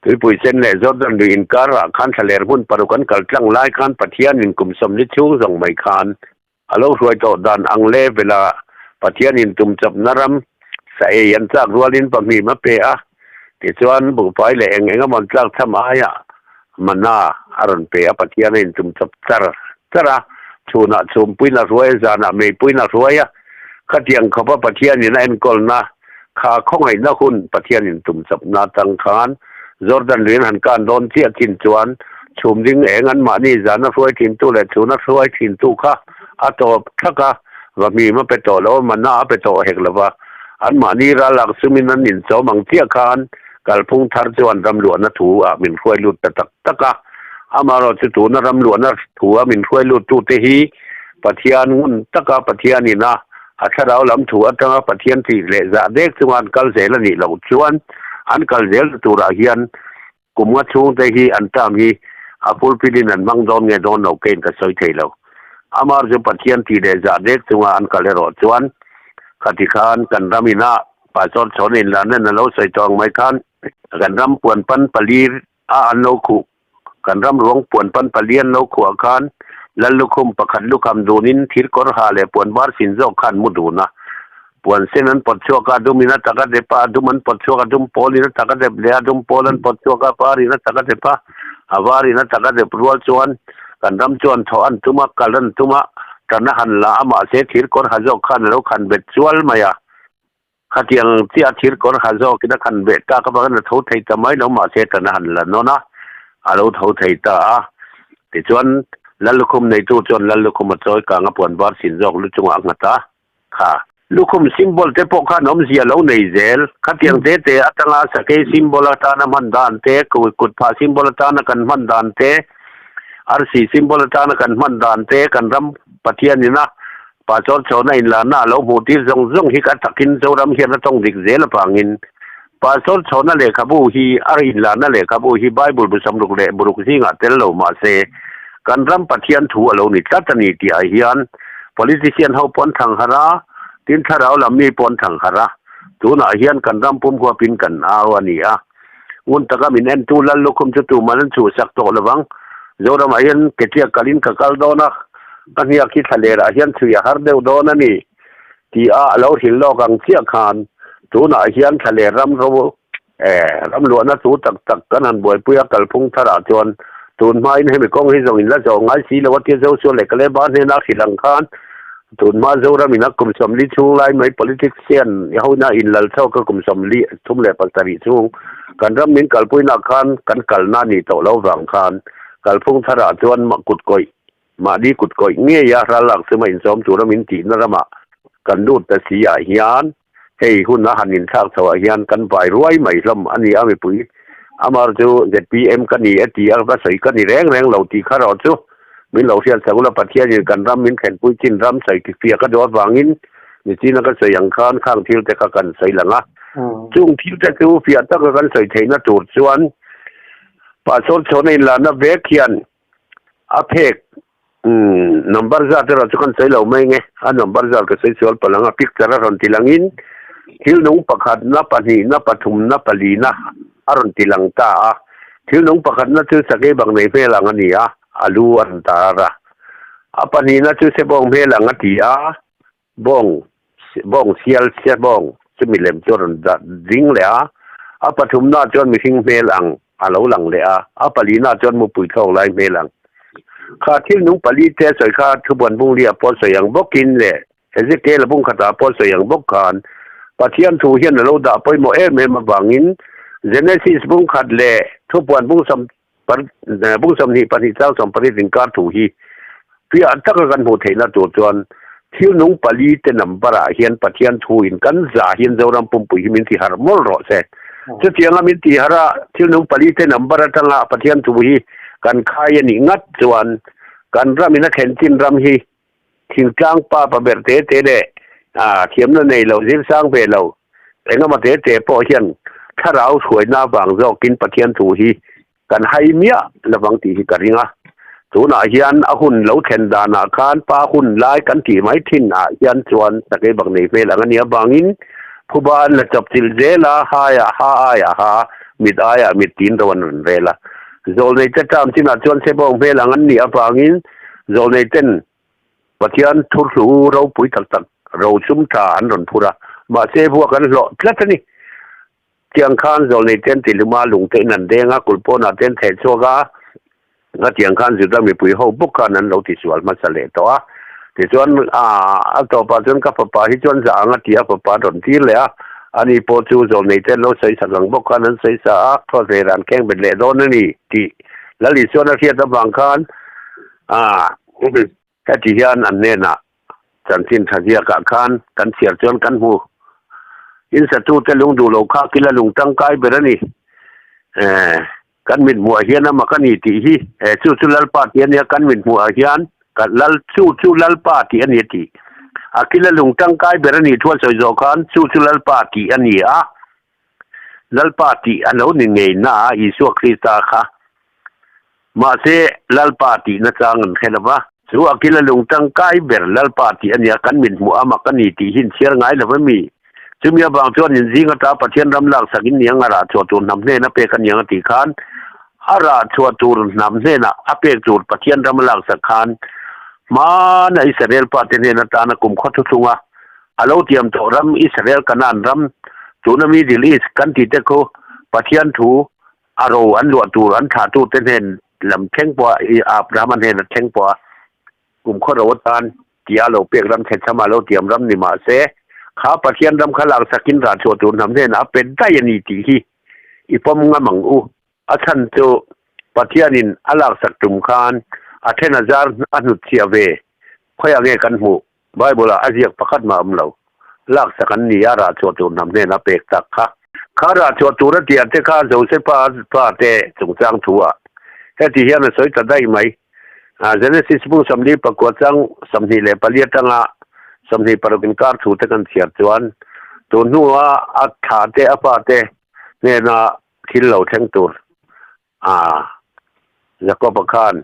Tuipui sen leh Jordan lui inkarah khan thlaler hmun paruk an kal tlang lai khan Pathianin kum 40 chhung zawng mai khan a lo hruai tawh dan ang level-a Pathianin tum chawpna ram sa ei an chak rualin pahmim a pe a, tichuan buhfai leh eng eng emaw an tlak cham aiah mana a rawn pe a, Pathian a intum chawp char char a, chhunah chhumpuiin a hruai a, zanah meipuiin a hruai a, khatiang khawpa Pathianin a enkawlna Kha khawngaihna hun Pathianin tum chawpna atang khan Jordan lui an han kan dawn chiah chin chuan chhum ding eng anmahni zana hruai thintu leh chhuna hruai thintu kha a tawp thak a, vahmim a pe tawh lo a, mana a pe tawh hek lo va, anmahni ral lak sumin an inchawm ang chiah khan kalphung thar chuan ram luahna thu ah min hruai lut ta tak tak a. Amaherawh chu tuna ram luahna thu a min hruai lut tute hi Pathian ngun taka Pathianin a A thlarau lam thu atanga Pathian tih leh zah dek chunga an kal zel a nih loh chuan an kal zel turah hian kum nga chhungte hi an term hi a fulfill in an hmang dawn nge dawn lo keiin ka sawi thei lo. Amar chu Pathian tih leh zah dek chunga an kal erawh chuan khati khan kan ram ina Pastor Chhawn inlarna in a lo sawi tawh ang mai khan. Kan ram puan pan pali a an lo khuh, kan ram ruang puan pan pali an lo khuh ah khan Lal lukhum pakhat lukham dunin thir kawr ha leh puan var sin zawk khan mu dun a. Puan sen an pawt chhuak a, dumin a tak a dep a, a dum an pawt chhuak a, dum pawlin a tak a dep leh a, dum pawl an pawt chhuak a, varin a tak a dep a, a varin a tak a dep rual chuan kan ram chuan thawh an tum a, kal an tum a, tan a han la a, mahse thir kawr ha zawk khan a lo khan bet chual mai a. Khatiang chiah thir kawr ha zawkin a khan beh tak avangin a tho thei ta mai lo, mahse tan a han la nawn a, a lo tho thei ta a. Tichuan Lal lukhum neitu chuan Lal lukhum a chawi kang a puan var sin zawk lu chungah a nghat a, kha lukhum symbol te pawh khan awmzia lo nei zel. Khatiang te te atanga sakei symbol atana hman dan te, kutphah symbol atana kan hman dan te, arsi symbol atana kan hman dan te, kan ram Pathian ina Pastor chhawna inlarna a lo hmuh tir zawng zawng hi ka takin Zoram hian a tawng dik zel avangin Pastor chhawna lehkhabu hi a inlarna lehkhabu hi Bible bu samruk leh buruk zingah tel lo mah se kan ram Pathian thu a lo ni tlat a ni tih ah hian politician ho pawn thang harh a, tin thlarau lam mi pawn thang harh a, tunah hian kan ram pum huapin kan au a ni a. Ngun taka min entu Lal lukhum chu tuman an chhuhsak tawh lovang. Zoramah hian Keṭiak kalin ka kal dawn a, ka hniak hi thlalerah hian chhui a har deuh dawn a ni ti a a lo hrilh lawk ang chiah khan tunah hian thlaler ram ro eh ram luahna thu tak tak kan han buaipui a kalphung tharah chuan tun hmain hemi kawng hi zawng in la zawh ngai si lo a tia Joshua leh Kaleba hnena hrilh ang khan Tun hma Zoram in a kum 40 chhung lai mai politics hian i hoina in lal chhuak a kum 37 chhung kan ram min kalpuina khan kan kalna ni tawh lo vang khan kalphung tharah chuan kut kawih mahni kut kawih ngei a ral lak chuma insawm tura min tihna ramah kan lut ta si ah hian hei hun a han inthlak chho ah hian kan vai ruai mai hlawm a ni a mipui amar chu zpm ka ni e ti a ka sawi ka ni reng reng lo tih kha rawh chu min lo hriat sak ula Pathian in kan ram min thlenpui chin ram sawi ti fiah ka duh avangin nichina ka sawi ang khan khang thil te kha kan sawi lang a chung thil te chu fiah taka kan sawi theihna tur chuan Pastor chhawna inlarna vek hian A phek number zat erawh chu kan sawi lo mai nge, a number zat ka sawi sual palh ang a, picture a rawn ti langin thil nung pakhatna, pahnihna, pathumna, palina a rawn ti lang ta a. Thil nung pakhatna chu sakei bang nei hmel ang a ni a, a lu a rawn tar a. A pahnihna chu sebawng hmel ang a ti a, Bawng, bawng sial sia bawng chu milem chu a rawn ding leh a, a pathumna chuan mihring hmel ang a lo lang leh a, a palina chuan mupui thlawk lai hmel ang. Kha thil nung pali te a sawi kha thubuan bunglia pawh sawi ang bawkin leh Ezekiel-a bung khatah pawh sawi ang bawk khan Pathian thu hian a lo dah pawimawh em em avangin Genesis bung khat leh thubuan bung sam Bung 22 chang 18 inkar thu hi fiah taka kan hmuh theihna tur chuan thil nung pali te number ah hian Pathian thu in kan zah hian Zoram pumpui hi min ti harh mawlh rawh se. Chutianga min ti harh a thil nung pali te number atanga Pathian thu hi kan khai a nih ngat chuan kan ram in a thlen chin ram hi thingtlang pa pa ber te te leh thiamna nei lo zir sang ve lo engemaw te te pawh hian thlarau hruaina avang zawkin Pathian thu hi kan hai miah lovang tih hi ka ring a. Tunah hian a hun lo thlen danah khan pa hun lai kan tih mai thin ah hian chuan sakei bak nei hmel ang a nih avangin phuba an la chawp chilh zel a, haiah ha aiah ha, mit aiah mit tiin ro an rawn rel a. Zawlnei te term chinah chuan sebawng hmel ang an nih avangin Zawlnei ten Pathian thurhlu ropui tak tak rochum tha an rawn phur a, mahse vuak an hlawh tlat a ni. Tiang khan zawlnei ten tihluma lung te in an deng a, kulh pawnah te an theh chhuak a, a tiang khan Juda mipui ho bawk khan an lo tisual hmasa leh tawh a. Tichuan a tawpah chuan ka fapa hi chuan zah ang a ti a, fapa an rawn tir leh a, ani pawh chu zawlnei te an lo sawi sak ang bawk khan an sawi sa a, thawhleh ran kheng bet leh dawn a ni tih Lal Isuan a hriat avang khan heti hian an hnenah chanchin tha ziakah khan kan chhiar chuan kan hmu. In satute lung duh lo kha kila lung tangkai ber a ni. Kan mit hmuhah hian a mak a ni tih hi chu chu Lalpa tih a nia, kan mit hmuhah hian lal chu chu Lalpa tih a ni a ti. A kila lung tangkai ber a nih thu a sawi zawh khan chu chu Lalpa tih a ni a. Lalpa tih a lo ni ngei na a Isua Krista kha. Mahse, Lalpa tih nachang an hre lo va. Chu a kila lung tangkai ber Lalpa tih a nia, kan mit hmuh a mak a ni tih hi in chhiar ngai lo va mi? Chumi avang chuan in zing ata Pathian ram laksak in niang a rah chhuah tur hnam hnena pek a niang a tih khan a rah chhuah tur hnam hnenah a pek tur Pathian ram a laksak khan hmana Israel pate hnen atana kum khaw thuthlung a a lo tiam tawh ram Israel Canaan ram tuna Middle East kan tih te khu Pathian thu a ro an luah tur an thlah tute hnen lam thleng pawh a Abraham-a hnen a thleng pawh a kum khaw ro atan tia lo pek ram thlenchhama lo tiam ram ni mah se, kha Pathian ram kha laksakin rah chhuah tur hnam hnenah a pe daih a ni tih hi i pawm ngam ang u. A chhan chu Pathianin a laksak tum khan a then a zar a hnutchhiah ve khawiah nge kan hmuh? Bible-ah a ziak pakhat mah awm lo. Laksak an ni a, rah chhuah tur hnam hnenah pek tak kha. Kha rah chhuah tur a tih te kha Josefa pa te chungchang thu-ah heti hian a sawi ta daih mai. Genesis bung 49 chang 24 atanga 26 inkar thu te kan chhiar chuan tun hnua a thla te a pa te hnena thil lo thleng tur Jakob-a khan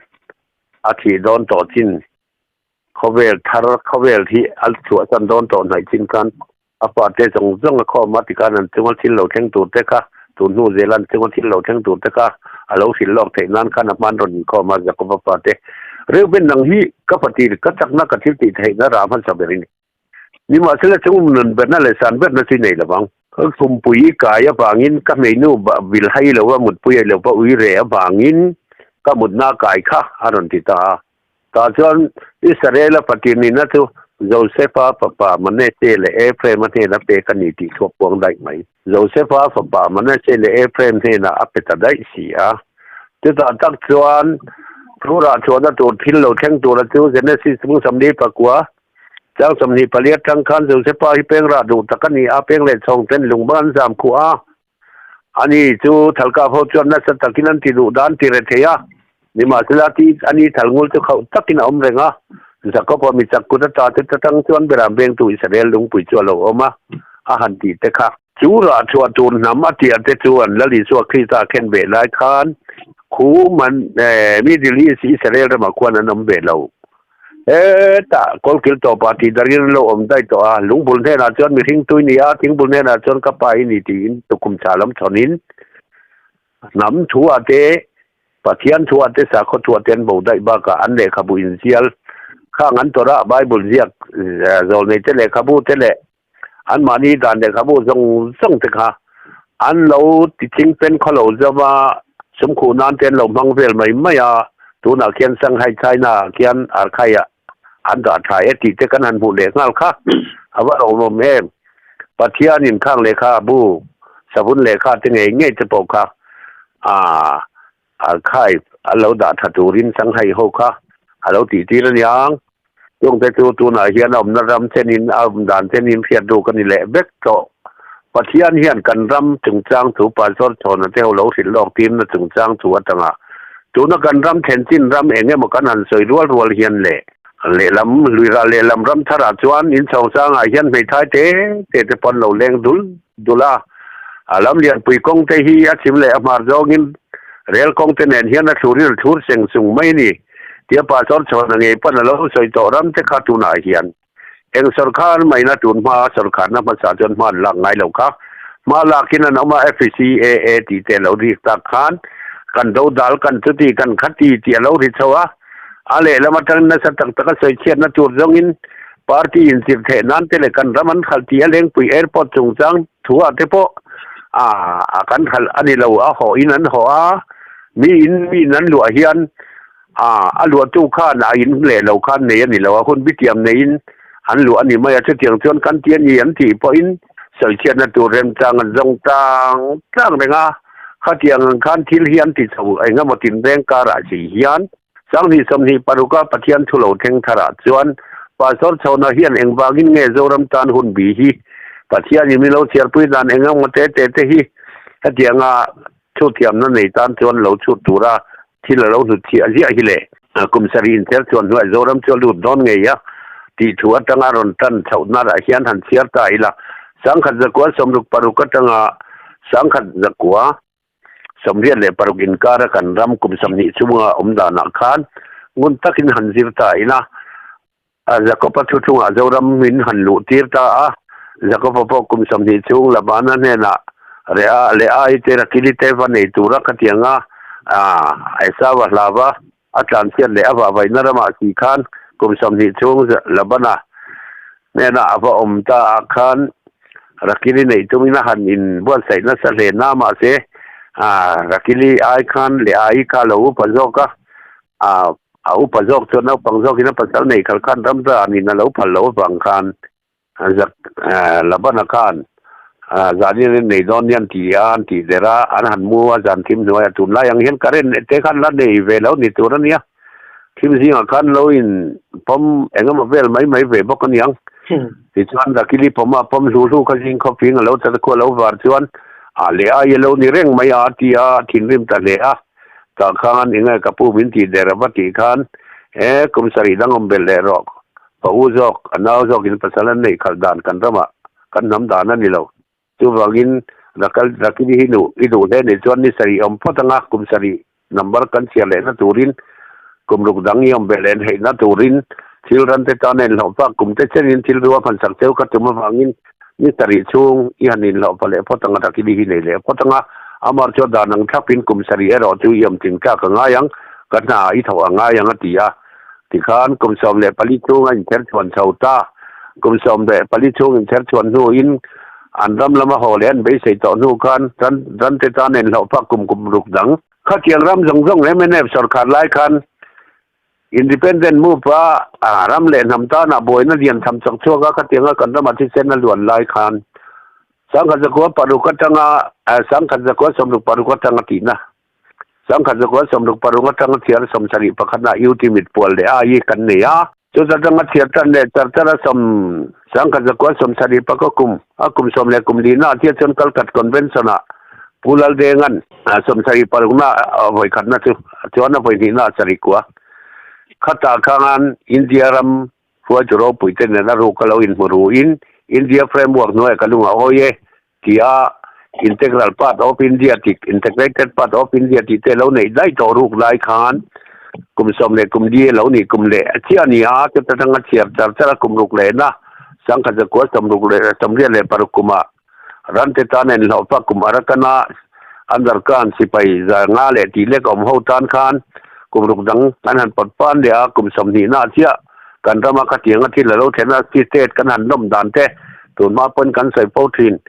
a thih dawn tawh chin Khawvel thar, khawvel hi a chhuah chan dawn tawh hnaih chin khan a fate zawng zawng a khawm a tikhan an chunga thil lo thleng tur te kha tun hnu zela an chunga thil lo thleng tur te kha a lo hrilh lawk theih nan khan a hman rawn inkhawm a Jakob-a fate Reuben nang hi ka fatir ka chakna ka thil tih theihna rah hmasa ber i ni. Nimahsela chung nun berna leh san berna chu i nei lovang. Ka khumpui i kai avangin ka hmeinu vil hai lo a mutpui ai lo va ui reh avangin ka mutna kai kha a rawn ti ta a. Tah chuan Israela fatir nihna chu Josefa fapa Manase leh Ephraim-a hnena pek a ni tih thu a puang daih mai. Josefa fapa Manase leh Ephraim hnenah a pe ta daih si a. Chutah tak chuan Phurah chhuahna tur thil lo thleng tura chu Genesis bung 29, chang 24 atang khan Josefa hi peng rah duh tak a ni a, peng leh chhawng ten lungba an zam khuh a. Ani chu thalkap ho chuan nasa takin an ti duh dan ti re thei a, nimahsela ti ani thalngul chu khauh takin a awm reng a. Jakob-a mi chak kut ata te tang chuan Beram vengtu Israel lungpui chu a lo awm a, a han tih te kha. Chu rah chhuah tur hnam a tia te chuan Lal Isua Krista khen ve lai khan khu man Middle East Israel ramah khuan an awm ve lo. Hetah kawlkil tawpah tih darin an lo awm daih tawh a, lungbul hnenah chuan mihring tui ni a, thingbul hnenah chuan ka pa i ni tiin tukhum chah lam chhawnin hnam thuah te, Pathian thuah te, sakhaw thuah te an bo daih bakah an lehkhabu inzial khang an tawrh a, Bible ziak zawlnei te lehkhabu te leh anmahni dan lehkhabu zawng zawng te kha an lo ti chingpen khaw lo zauh a, sumkhuh nan te an lo hmang vel mai mai a, tunah khian Shanghai China ah khian arkhai ah an dah tha e tih te kan han hmuh leh nghal kha a va lawmawm em. Pathianin khang lehkha bu savun lehkha te ngei ngei te pawh kha aah Archive a lo dah tha turin Shanghai ho kha a lo tih tir a niang. Chungte chu tunah hian a awmna ram chenin a awm dan chenin hriat ruk a ni leh vek tawh. Pathian hian kan ram chungchang thu Pastor Chhawna te ho lo hrilh lawk tirna chungchang thu atanga tuna kan ram thlen chin ram eng emaw kan han sawi rual rual hian leh lehlam luirah lehlam ram tharah chuan inchhawng sangah hian hmeithai te te te pawn lo leng dul dul a. A lam lianpui kawng te hi a chim leh a hmar zawngin rel kawng te nen hian a thlur in a thlur seng sung mai a ni. Tia Pastor Chhawna ngei pawn a lo sawi tawh ram te kha tunah hian eng sawrkar maina tun hma sawrkarna hmasa chuan hma an lak ngai lo kha. Hma lakin an awm a FCAA tih te a lo rik tak khan kan do dal kan chuti kan khati tih a lo ri chho a. A lehlam atangin nasa tak taka sawi chhiatna tur zawngin party inchirh theih nan te leh kan ram an khalh tih a Lengpui Airport chungchang thu ah te pawh a kan khalh a ni lo, a hawh in an hawh a, mi in mi in an luah hian a luahtu khan a in leh lo khan nei a ni lo, a hun bitiam neiin an luah a ni mai a, chutiang chuan kan ti a ni an tih pawhin sawi chhiatna tur remchang an zawng tlang tlang reng a. Khatiang ang khan thil hi an ti chho eng emaw tinreng karah si hian 2026 a Pathian thu lo thleng tharah chuan Pastor Chhawna hian engvangin nge Zoram tan hun bi hi Pathianin min lo chhiarpui dan eng emaw te te te hi hetianga thu thiamna nei tan chuan lo chhut tura thil a lo hnut chhiah ziah hi le. Kum sarih inchher chuan hnuai Zoram chu a lut dawn ngei a tih thu atanga rawn tan chhoh narah hian han chhiar ta ila. 1066 atanga 1086 inkara kan ram kum 20 chhunga awm danah khan ngun takin han zir ta ila. Jakob-a thu chungah Zoram min han luh tir ta a. Jakoba pawh kum 20 chhung Labana hnenah Rea leh Ai te Rakili te va nei tura ka ti ang a, Esau a hlau va, a tlanchhiat leh a vahvaihna ramah si khan kum 20 chhung Labana hnenah a va awm ta ah khan Rakili neih tumin a han inbuatsaih nasa hle na mahse Rakili ai khan leh Ai kha a lo upa zawk a, a upa zawk chuan naupang zawkin a pasal nei khalh khan ramzanin a lo phal loh avang khan Zak Labana khan zanin an nei dawn nia an ti a, an tih der a, an han mu a zan thim hnuaiah tunlai ang hian current te khan la nei ve lo ni tur a nia. Thim zingah khan lo in pawm eng emaw vel mai mai ve bawk a niang. Tichuan Rakili pawm a pawm hlu hlu kha zing khawping a lo chat a khu a lo var chuan a leh a i lo ni reng mai a a ti a, a thinrim ta hle a. Tah khan eng nge ka pu min tih der a va tih khan e kum sarih dang awm belh leh rawh ka u zawk a nau zawkin pasal an neih khalh dan kan ramah kan hnam dan a ni lo. Chuvangin Rakal Rakili hi nuh i duh hle nih chuan ni sarih awm phawt anga kum sarih number kan chhiar lehna turin kum ruk dang i awm belh leh theihna turin thil ran te tan a inhlawh phak kum te chenin thil ru a hman sak cheu ka tum avangin ni sarih chhung i han inhlawh pha leh phawt anga Rakili hi nei leh phawt anga amar chuan dan ang thlapin kum sarih erawh chu i awm tling tlak a ngai ang ka hna i thawh a ngai ang a ti a. Tikhan kum 14 chhung a inchher chhuan chho ta. Kum 14 chhung inchher chhuan hnuin an ram lama haw leh an beisei tawh hnu khan ran rante tan a inhlawh phak kum kum ruk dang. Khatiang ram zawng zawng mnf sawrkar lai khan Independent move a ram leh hnam tana buaina lian tham chawk chhuak a khatianga kan rama thisen a luan lai khan 1906 atanga 1966 atanga tihna 1966 atanga thiar 71 ah UT mitpual leh a i kan nei a. Chuta atanga thiar tan leh char char a sawm 1971 kum a kum sawm leh kum lina ah chiah chuan Kalkat Convention ah Pu Laldenga'n 76 na vawi khatna chu chuan a vawi hnihna ah sarih kua khatah khangan India ram hruaitu ropui te nen a ruk a lo inhmu ruin India framework hnuaiah ka lung a awi e ti a Integral part of India tih Integrated part of India tih te lo neih daih tawh ruk lai khan kum sawm leh kum li a lo nih kum leh a chiah a ni a, chuta tanga chhiar char char a kum ruk lehna 1986 kumah rante tan a inhlawh phak kum Arakana Underkan sipai za nga leh tih lek awm ho tan khan kum ruk dang an han pawt pan leh a, kum 20 na chiah kan rama khatianga thil a lo thlen a, state kan han lawm dan te Tun hma pawn kan sawi fo thin.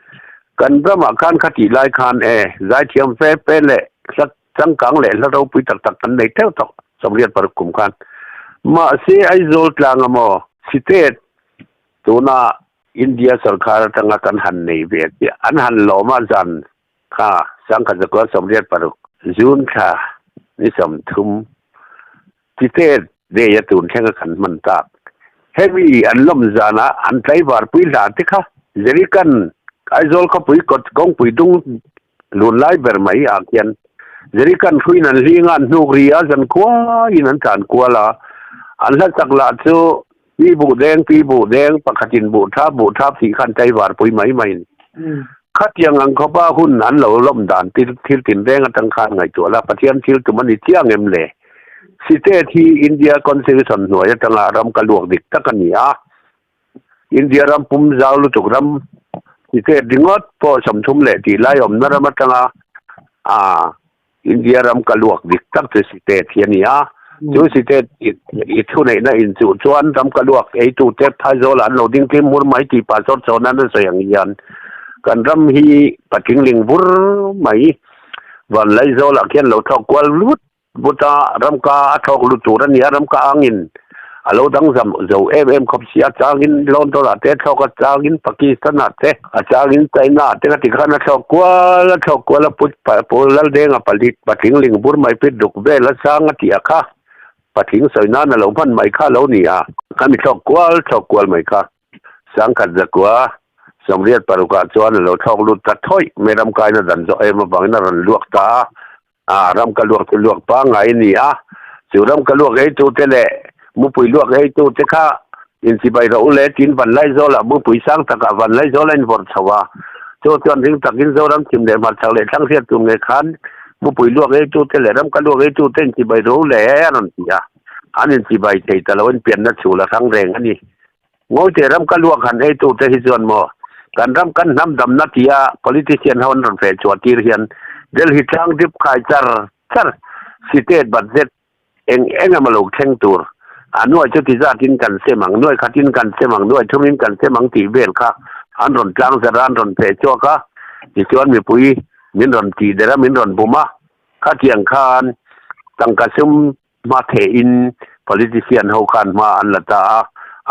Kan ramah khan kha tih lai khan e, zaithiam fe fe leh hla changkang leh hla ropui tak tak kan nei teuh tawh 86 kum khan. Mahse Aizawl tlanga maw state tuna India sorkar atanga kan han nei ve chiah an han lawm a zan kha 1986 June thla ni 30 State day a tun thlenga kan hman tak. Hemi an lawm zanah an tlaivar pui hla te kha Jerican Aizawl khawpui kawt kawngpui dung lun lai ber mai ah khian Jerican hruiin an hling a, an hnuk ri a, zan khuaiin an tlan kual a. An hla chak lah chu Pi buh deng, pi buh deng, pakhatin buh thap, buh thap tih khan tlaivar pui mai mai a ni. Khatiang ang khawpa hun an lo lawm dan thil tinreng atang khan ngaihtuah la, Pathian thil tum a ni chiang em le? State hi India Constitution hnuai atanga ram ka luak dik tak a ni a, India ram pum zau lutuk ram state ringawt pawh 30 leh tih lai awmna ram atanga India ram ka luak dik tak chu state hi a ni a, chu state i thuneihna inchuh chuan ram ka luak eitute Phaizawlah an lo ding tlim hmur mai tih pastor Chawnan a sawi ang hian kan ram hi patling bur mai Vanlaizawlah khian lo thlawk kual lut vut a, ramka a thlawk lut tur a ni a, ramka angin a lo dang zam zo em em khawp si a, changin London ah te a thlawk a, changin Pakistan ah te, a changin China ah te ka ti khan a thlawk kual a thlawk kual a put Pu Laldenga pali patling ling bur mai pit ruk vel a sang a tih a kha patling sawi nan a lo hman mai kha a lo ni a, khami thlawk kual thlawk kual mai kha 1986 ah chuan a lo thlawk lut ta thawih mai ramkaina dan zawh em avangin a rawn luak ta a. A ram ka luak chu luak pangngai a ni a, chu ram ka luak eitute leh mupui luak eitute kha inchibai rawh u le tiin Vanlaizawlah mupui sang takah Vanlaizawl a invawrh chho a, chu chuan ring takin Zoram thim leh hmarchhak leh thlang hriat tur nge khan mupui luak eitute leh ram ka luak eitute inchibai rawh u le a rawn ti a, an inchibai thei ta lo in pianna chhul a hrang reng a ni. Ngawite ram ka luak han eitute hi chuan maw? Kan ram kan hnam damna tia politician ho an rawn feh chhuah tir hian Delhi tlang dip khai char char state budget eng eng emaw lo thleng tur a nuai chuti zatin kan sem ang, nuai khatin kan sem ang, nuai thumin kan sem ang tih vel kha an rawn tlang zar a, an rawn feh chhuak a, tichuan mipui min rawn tih der a, min rawn bum a, khatiang khan tangka sum hma thehin politician ho khan hma an la ta a,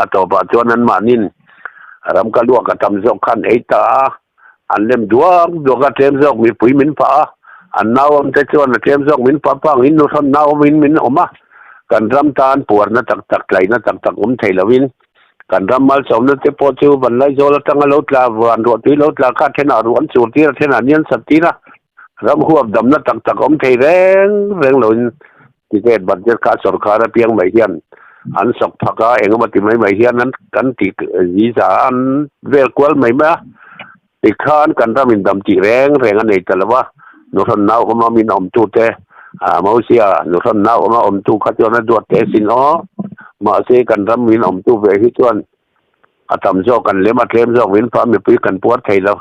a tawpah chuan anmahnin ram ka luak a tam zawk khan ei ta a, an lem duak duak a, tlem zawk mipui min pah a, an nauawm te chuan a tlem zawk min pah pah angin nuhrawn nauawmin min awm a, kan ram tan puarna tak tak tlaihna tak tak awm thei lovin kan ram malsawmna te pawh chu Vanlaizawl atanga lo tla van ruahtui lo tla kha thenah ruah an chur tir a, thenah ni an sat tir a. Ram huap damna tak tak awm thei reng reng loin ticket budget kha sorkar apiang mai hian an sawk phak a, engemaw ti mai mai hian an kan ti ziza an vel kual mai mai a, tikhan kan ram in dam tih reng reng a nei ta lo va, nuhrawn nau awma min awmtute ah Mosia nuhrawn nau awma awmtu kha chuan a duat teh asin aw, mahse kan ram min awmtu ve hi chuan A tam zawk kan lem a tlem zawk min pha mipui kan puar thei lo.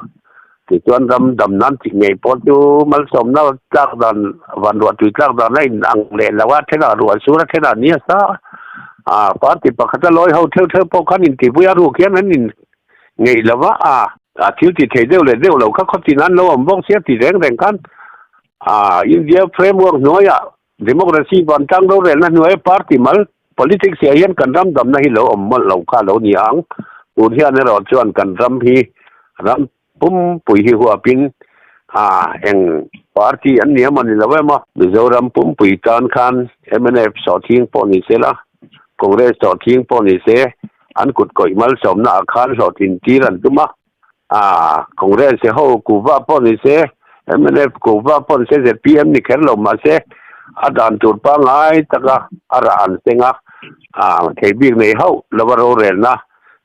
Tichuan ram dam nan tih ngei pawh chu malsawmna tlak dan van ruah tui tlak dan a in ang leh lo a, thenah ruah sur a thenah ni a sa a. Party pakhat a lawi ho theuh theuh pawh khan intihpui a ruk hian an in ngeih lo va a. A thil ti thei deuh leh deuh lo kha khawtin an lo awm bawk sia ti reng reng khan a India framework hnuaiah Democracy vantlang rorelna hnuaia party mal politics ah hian kan ram damna hi lo awm mawlh lo kha lo ni ang. Tun hian erawh chuan kan ram hi ram pumpui hi huapin ah eng party an ni emaw ni lo emaw. Mizoram pumpui tan khan mnf sawhthing pawh ni se la, Congress sawhthing pawh ni se an kut kawih malsawmna ah khan hlawhtlin tir an tum a. Ah, Congress ho kuhva pawh ni se, mnf kuhva pawh ni se, zpm ni kher lo mahse a dan tur pangngai taka a rah an seng a, ah, thei bik nei hauh lova rorelna,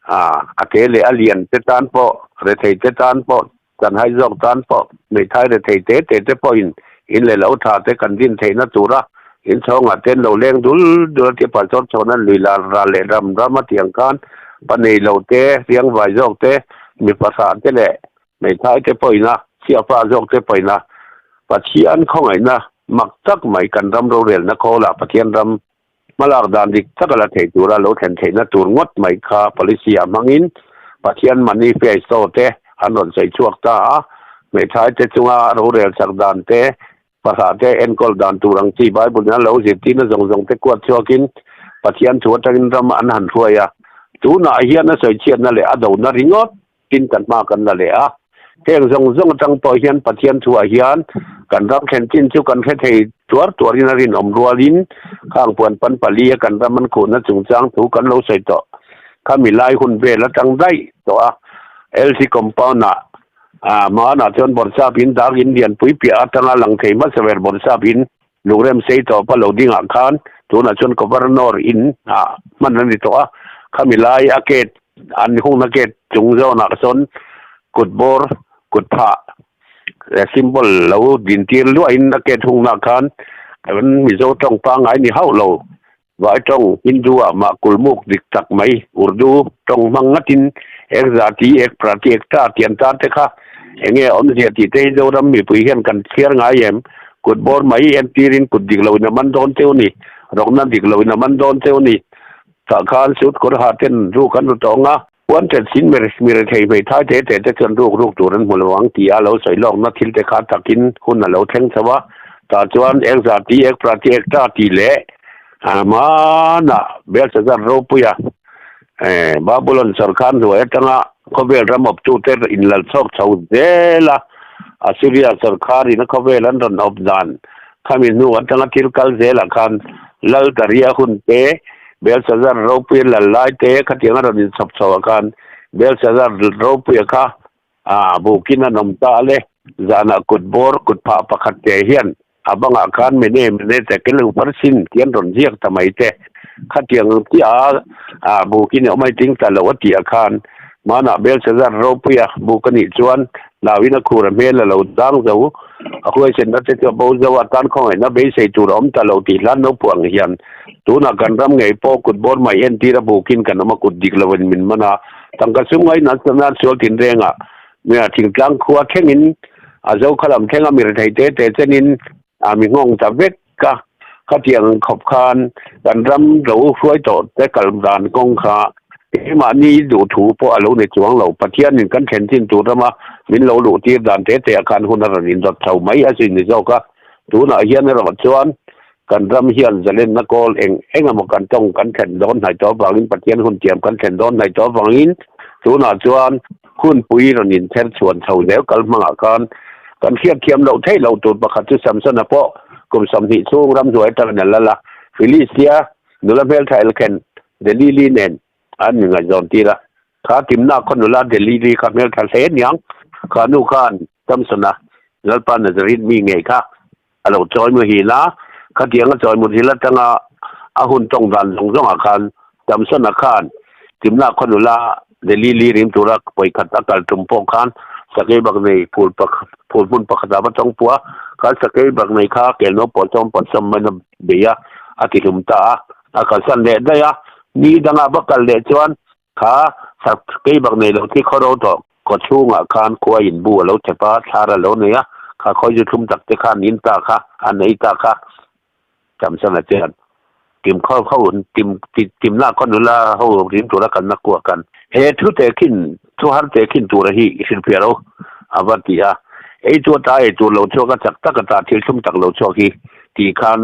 ah, a ke leh a lian te tan pawh, rethei te tan pawh, chanhai zawk tan pawh, hmeithai rethei te te te pawhin in leh lo tha te kan din theihna tura inchhawngah te an lo leng dul dul a tia pastor chhawn an lui lar ral leh ram ram a tih ang khan pa nei lo te, riangvai zawk te, mipa hrah te leh hmeithai te pawhin a, chhiahpa zawk te pawhin a Pathian khawngaihna mak tak mai kan ram rorelna khawlah Pathian ram hmalak dan dik taka la thei tura lo thlen theihna tur ngawt mai kha policy ah hmangin Pathian manifesto te an rawn sawi chhuak ta a, hmeithai te chunga rorel chak dan te, Pahrah te enkawl dan tur ang chi Bible in a lo zirtirna zawng zawng te kuat chhuakin Pathian thu atangin ram an han hruai a, tunah hian a sawichhiatna leh a dona ringawt tin kan hma kan la leh a. Heng zawng zawng atang pawh hian Pathian thuah hian kan ram thlen chin chu kan hre thei tuar tuarin a rinawm rualin khang puan pan pali a kan ram an khuhna chungchang thu kan lo sawi tawh kha milai hun vel atang daih tawh a LC compound-ah A hmanah chuan Bawrhsap in dak in lianpui piah atanga lang thei hmasa ber Bawrhsap in lungrem sei tawp a lo dingah khan tunah chuan Governor in ah hman a ni tawh a, khami lai a gate an hungna gate chung zawnah sawn kut bawr kut phah symbol lo din tir luahin a gate hungna khan kan Mizo tawng pangngai ni hauh lo Vai tawng Hindu ah mah kulmuk dik tak mai Urdu tawng hmang ngatin ek zati ek prati ek ta tih an tar te kha enge awmzia tih te hi Zoram mipui hian kan chhiar ngai em? Kut bawr mai entirin kut dik loin a man dawn cheu ni, rawkna dik loin a man dawn cheu ni. Tah khan suit kawr ha ten ruk an ru tawng a, puan tet sin mi rethei hmeithai te te te chuan ruk ruk tur an hmu lo ang tih a lo sawi lawkna thil te kha takin hun a lo thleng chho a, tah chuan ek zati ek prati ek ta tih leh Hmanah Belshazzar ropuia Babulon sorkar hnuai atanga khawvel ram awptute inlal chhawk chho zel a, Assyria sorkarin a khawvel an rawn awp dan khami hnu atanga thil kal zelah khan Lal Daria hun te, Belshazzar ropuia lal lai te khatiang a rawn inchhawp chho ah khan Belshazzar ropuia kha A bukin an awm ta ale, zanah kut bawr kut phah pakhat te hian a bangah khan mene mene te keleu parsin tih an rawn ziak ta mai te. Khatiang chiah a bukin a awm ai ting ta lo a tih ah khan hmanah Belshazzar ropuia buk a nih chuan hlauin a khur a hmel a lo dang zo, a huaisenna te chu a bo zo a, tan khawngaihna beisei tur a awm ta lo tih hlan naupang hian tunah kan ram ngei pawh kut bawr mai entir a bukin kan awm a kut dik loin min man a. Tangka sum ngaihna chuan sual tinreng ah thingtlang khua thlengin a zo kha lam thleng a mi rethei te te chenin a mi nghawng ta vek a. Khatiang khawp khan kan ram lo hruai tawh te kal dan kawng kha keimahni duh thu pawh a lo ni chuang lo. Pathianin kan thlen chin tur rama min lo luh tir dan te te ah khan hun a rawn indawt chho mai a sin ni zawk a. Tunah hian erawh chuan kan ram hian zalenna kawl eng eng emaw kan tawng kan thlen dawn hnaih tawh avangin Pathian hun tiam kan thlen dawn hnaih tawh avangin tunah chuan hunpui rawn inther chhuan chho zel kal hmangah khan kan hriat thiam loh theih loh tur pakhat chu Samsona pawh kum 20 chhung ramhnuai atangin a lal a, Filistia nula hmeltha elkhen Delili nen an ingaihzawn tir a, kha Timna khaw nula Delili kha hmeltha hle niang, kha nu khan Samsona Lalpa Nazareth mi ngei kha a lo chawi muhil a, khatiang a chawi muhil atanga a hun tawng dan zawng zawngah khan Samsona khan Timna khaw nula Delili rim tura pawikhat a kal tum pawh khan sakei bak nei phul phul hmun pakhatah va tawng pua, khan sakei bak nei kha kelno pawh sawm pawh sawm main a bei a, a ti hlum ta a, a kalsan leh daih a, ni dangah va kal leh chuan Kha sakei bak nei lo thi khawro tawh kaw chhungah khan khua in bu a lo chep a, thlar a lo nei a, kha khawi zu thlum tak te khan in ta kha, an ei ta kha. Samsona chuan tim khaw ho tim timna khaw nula ho rim tura kalna kuah kan he thu tehkhin thu har tehkhin tura hi i hrilhfiah lo a va ti a, ei chu ata ei tur lo chhuak a chak tak ata thil thlum tak lo chhuak hi tih khan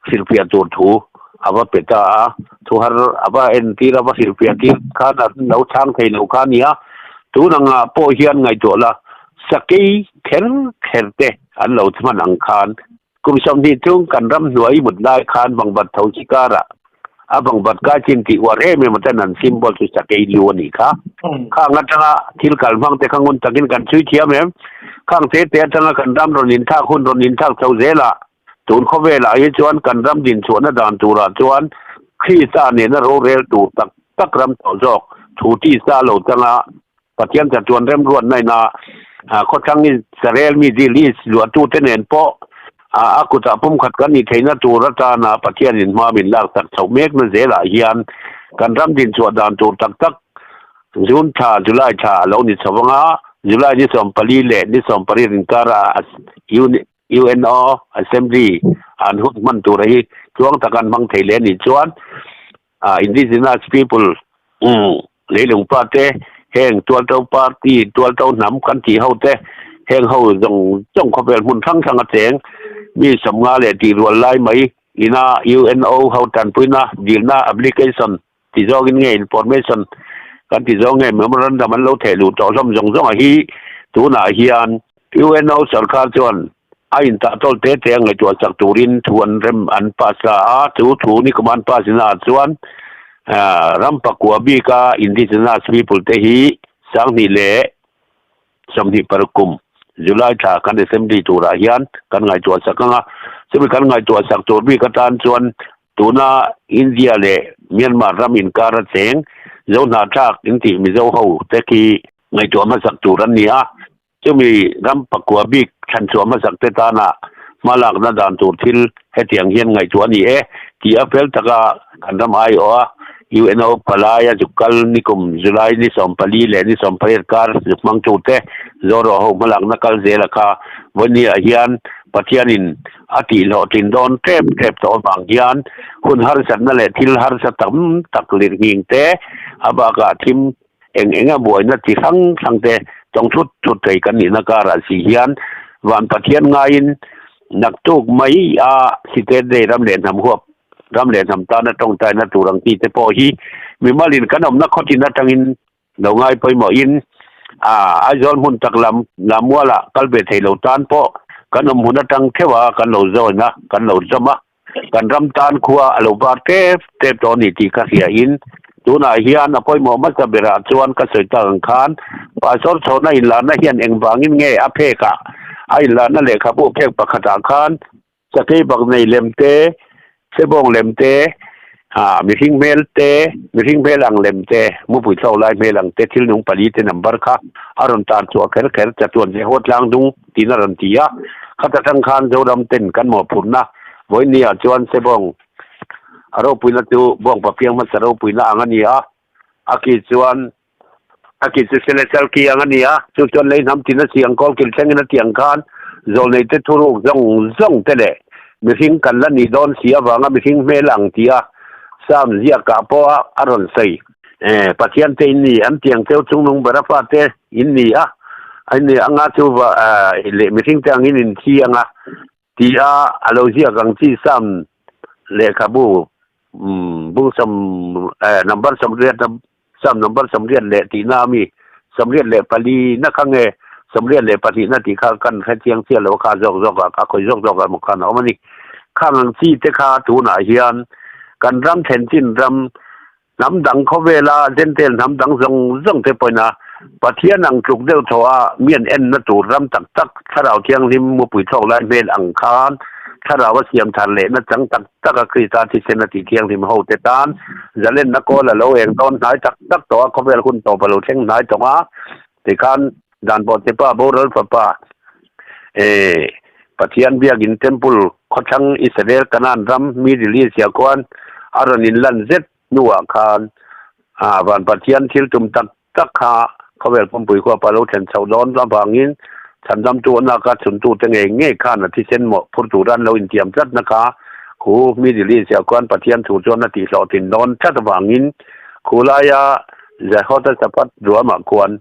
hrilhfiah tur thu a va pe ta a, thu har a va entir a va hrilhfiah tir khan a lo chhang thei lo kha a ni a, tun angah pawh hian ngaihtuah la sakei kher kher te an lo hman ang khan kum 20 chung kan ram hnuai mut lai khan bangbat tho chi karah a bangbat kai chin tih uar em em atan an symbol chu sakei lu a nih kha. Khang atanga thil kal hmang te kha ngun takin kan chhui thiam em? Khang te te atanga kan ram rawn inthak hun rawn inthak chho zelah Tun khawvelah hi chuan kan ram dinchhuahna dan turah chuan Krista nena rorel tur tak tak ram tawh zawk thu tisa lo changa Pathian chatuan remruatna ina khawthlang Israel mi Middle East luahtute nen pawh a kutah pumkhat kan nih theihna tur atana Pathianin hma min lak tak chhoh mekna zelah hian kan ram dinchhuah dan tur tak tak June thla, July thla a lo ni chho anga July ni 14 leh ni 18 inkara UNO Assembly an hun hman tura hi tluang taka an hmang thei leh a nih chuan Indigenous people leilung pa te, heng tualto party, tualto hnam kan tih ho te, heng ho zawng zawng khawvel hmun hrang hrang a cheng mi 50 leh tih rual lai mai ina UNO ho tanpuina dilna application ti zawngin nge information kan ti zawng nge memorandum an lo theh luh tawh hlawm zawng zawng a hi tunah hian UNO sarkar chuan a intah tawl te te a ngaihtuah chak turin thu an rem an pass ta a, chu thu ni kum an pass ina ah chuan ram pakua bika indigenous people te hi 2026 kum July thla kan assembly turah hian kan ngaihtuah chak ang a, chumi kan ngaihtuah chak tur bik atan chuan Tuna India leh Myanmar ram inkar a cheng Zohnahthlak intih Mizo ho te khi ngaihtuah hmasak tur an ni a, chumi ram pakua bik thlanchhuah hmasak te tana hmalakna dan tur thil hetiang hian ngaihtuah a ni e tih a fel taka kan ram aiawh a UNO palai a zuk kal nikum July ni 14 leh ni 18 kar zuk hmang tute Zoro ho hmalakna kal zela kha vawinia hian Pathianin a tihhlawhtlin dawn tep tep tawh avang hian hun harsatna leh thil harsa tam tak lirnghing te, a bakah thim eng eng a buaina chi hrang hrang te tawng thut thut thei kan nihna karah si hian van Pathian ngaiin naktuk mai a State Day ram leh hnam huap ram leh hnam tana tawngtaina tur ang tih te pawh hi mimalin kan awmna khawtin atangin Lo ngai pawimawhin Aizawl hmun tak lam Lammualah kal ve thei lo tan pawh kan awm hun atang theuh a, kan lo zawn a, kan lo zawm a, kan ram tan khua a lo var tep tep tawh a ni tih ka hriain tunah hian a pawimawh hmasa berah chuan ka sawi tak ang khan Pastor chhawna inlarna hian engvangin nge a phekah a inlarna lehkhabu phek pakhatah khan Sakei bak nei lem te, sebawng lem te, mihring hmel te, mihring hmel ang lem te, mupui thlawk lai hmel ang te, thil nung pali te number kha a rawn tan chhuah kher kher chatuan Jeho tlang dung tiin a rawn ti a. Khata tang khan Zoram ten kan mawhphurhna vawinia chuan sebawng a ropuina chu bawngpa piang hmasa ropuina ang a ni a, a ki chuan. A ki chu sele chal ki ang a ni a, chu chuan lei hnam tin a si ang kawl kil thlengin a ti ang khan zawlneite thuruk zawng zawng te leh mihring kan la nih dawn si avanga mihring hmel ang tia Sam ziakah pawh a rawn sawi. Pathian te in ni, an tiang cheu chungnung ber a fate in ni a, in ni anga chu va leh mihring te angin in thi anga tia a lo ziak ang chi Sam lehkhabu bung sawm number 80 Sam number 88 tihna ami 84 na kha nge 82 na tih kha kan hre chiang chiah lo a kha zawk zawk ah a khawi zawk zawk ah emaw khan a awm a ni. Khang ang chi te kha tunah hian kan ram thlen chin ram hnam dang khawvela Gentile hnam dang zawng zawng te pawhin a Pathian ang tluk deuh thaw a mi an enna tur ram tak tak Thlarau Thianghlim mupui thlawk lai hmel ang khan Thlarau a siam thar lehna chang tak tak a Krista thisen a tih thianghlim ho te tan zalenna kawl a lo eng dawn hnai tak tak tawh a, khawvel hun tawp a lo thleng hnai tawh a, tikhan dan pawh chepa boral fapa eh Pathian biakin temple khawthlang Israel Canaan ram Middle East ah khuan a rawn inlan zet hnuah khan ah van Pathian thil tum tak tak kha khawvel pumpui khua pa lo thlen chhoh dawn avangin chhandamtu a naka chhuntute ngei ngei khan a thisen mawh phur tura an lo intiam tlatna kha khu Middle East ah khuan Pathian thu chuan a tihhlawh tin dawn tlat avangin khu laia Jehoshaphat ruamah khuan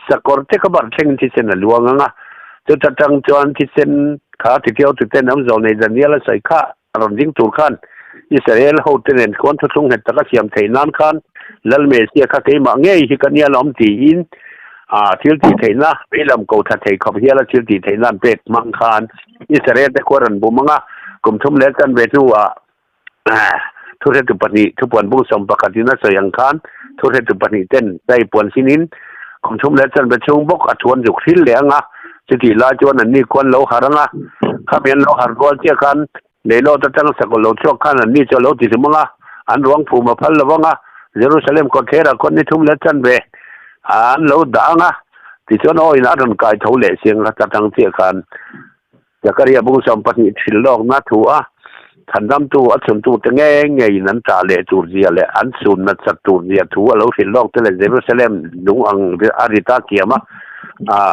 sakawr te kha bar thlengin thisen a luang ang a, chuta tang chuan thisen kha titiau tuten awm zawh nei Daniel a sawi kha A rawn ding tur khan Israel hote nen khuan thuthlung nghet taka siam theih nan khan Lal Mesia kha keimah ngei hi ka nia lawm tiin a thil tih theihna veilam ko tha thei khawp hiala thil tih theihna an pek hmang khan Israel te khua rawn bum ang a, kum thum leh chanve hnuah thuhretu pahnih thupuan bung 11 in a sawi ang khan thuhretu pahnih ten chai puan sinin kum thum leh chanve chhung bawk a thuan zuk hril leh ang a. Chutih lai chuan anni khuan lo harh ang a, khami an lo harh rual chiah khan leilawt atanga sakawlh lo chhuak khan anni chu a lo ti hlum ang a, an ruang phum a phal lo vang a, Jerusalem kawtthlerah khuan ni thum leh chanve an lo dah ang a, tichuan aw in a rawn kai tho leh siang kha tlang chiah khan Zakaria bung 20 thil lawkna thu a Thandamtu a chhuntute ngei ngeiin an tah leh tur zia leh an chhun natsak tur zia thu a lo hrilh lawk te leh Jerusalem lung ang a rit a kiam a,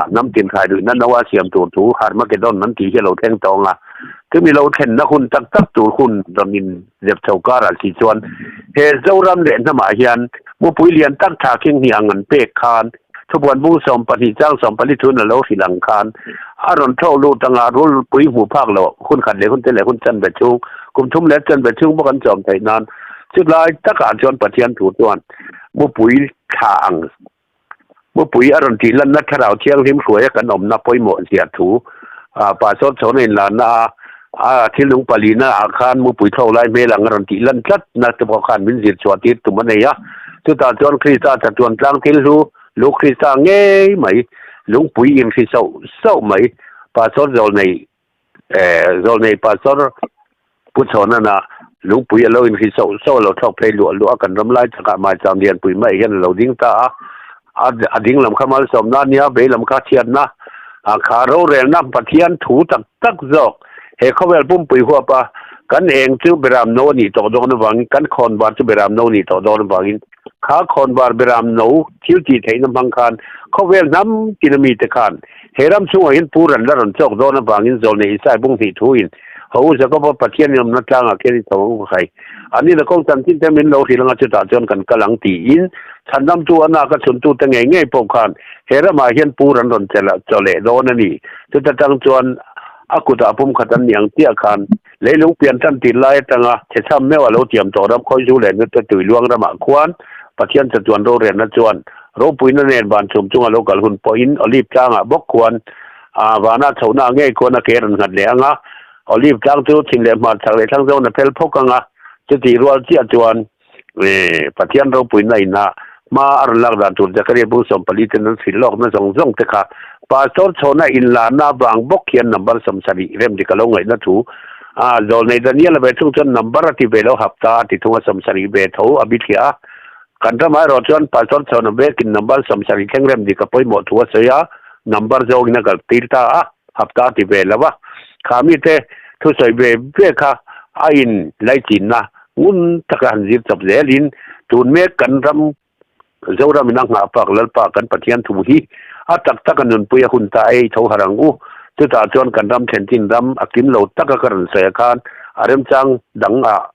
hnam tin hrai luihna no a siam tur thu Harmagedon an tih hi a lo thleng tawng a. Chumi lo thlenna hun tak tak tur hun rawn in zep chho karah si chuan he Zoram leh hnamah hian mupui lian tak tha khing hnih ang an pek khan Thupuan bung 12 chang 14 thun a lo hrilh ang khan a rawn thlawk lut anga rulpui hmuh phak loh hun khat leh hun te leh hun chanve chhung kum thum leh chanve chhung bawk an chawm theih nan chutlai takah chuan Pathian thu chuan mupui thla ang mupui a rawn tih lanna thlarau thianghlim hruaia kan awmna pawimawh zia thu Pastor chhawna inlanna a a thil nung palina ah khan mupui thlawk lai hmel ang a rawn tih lan tlat na te pawh khan min zir chhuah tir tum a nei a. Chutah chuan Krista chatuan tlang thil hlu, lu Krista ngei mai, lungpui inhri sauh sauh mai, Pastor Zawlnei eh Zawlnei Pastor Pu Chhawnana lungpui a lo inhri sauh sauh a lo thlawk phei luah luah a, kan ram lai chakah maicham lianpui mai hian a lo ding ta a, a ding lam kha malsawmna a nia, vei lam kha chhiatna, kha rorelna Pathian thu tak tak zawk he khawvel pumpui huapa kan eng chu beram no a nih tawh dawn avangin kan khawnvar chu beram no a nih tawh dawn avangin kha khawnvar beram no thil tih theihna hmang khan khawvel hnam tin a mite khan he ram chhungah hian pu ran la rawn chawk dawn avangin zawlnei Isai bung hnih thuin Ho u Jakoba Pathian in awmna tlangah khian i tho ang u khai. An ina kawng chanchin te min lo hrilh anga chutah chuan kan kal ang tiin chhandamtu a naka chhuntute ngei ngei pawh khan he ramah hian pu ran rawn chaw leh dawn a ni. Chuta tang chuan a kutah pumkhat an ni ang chiah khan leilung pian tan tir lai atanga chhechham meuh a lo tiam tawh ram khawizu leh nute tui luang ramah khuan Pathian chatuan rorelna chuan ropuina nen van chhum chunga lo kal hun pawhin Olive tlangah bawk khuan A vana chhohna ngei khuan a ke rawn nghat leh ang a, Olive tlang chu thin leh hmar chak leh thlang zawn a phel phawk ang a, chutih rual chiah chuan Pathian ropuina inah hma a rawn lak dan tur Zakaria bung 14 ten an hrilh lawkna zawng zawng te kha Pastor chhawna inlarna avang bawk hian number 70 rem dik a lo ngaihna thu a zawlnei Daniel a ve thung chuan number a ti ve lo hapta a ti thung a 70 ve tho a bithliah a. Kan ramah erawh chuan Pastor Chhawna vekin number 70 thleng rem dik a pawimawh thu a sawi a, number zawngin a kal tir ta a, hapta a ti ve lo a. Kha mite thusawi ve ve kha a in laichinna ngun taka han zir chawp zelin tun mek kan ram Zoram in a nghah pak Lalpa kan Pathian thu hi a tak tak a nunpui a hun ta ei tho har ang u. Chutah chuan kan ram thlentin ram a kim lo taka ka rawn sawi a khan a remchang dang ah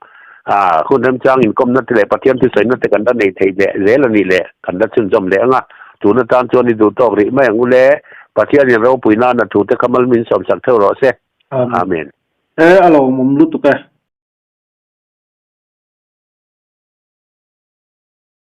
ah hun remchang inkawmna te leh Pathian thusawiina te kan la nei thei leh zel a nih leh kan la chhunzawm leh ang a. Tun atan chuan i duh tawk rih mai ang u le. Pathian in ropui nan a thu te kha mal min sawmsak theuh rawh se. Amen. Amen. E a lawmawm lutuk e.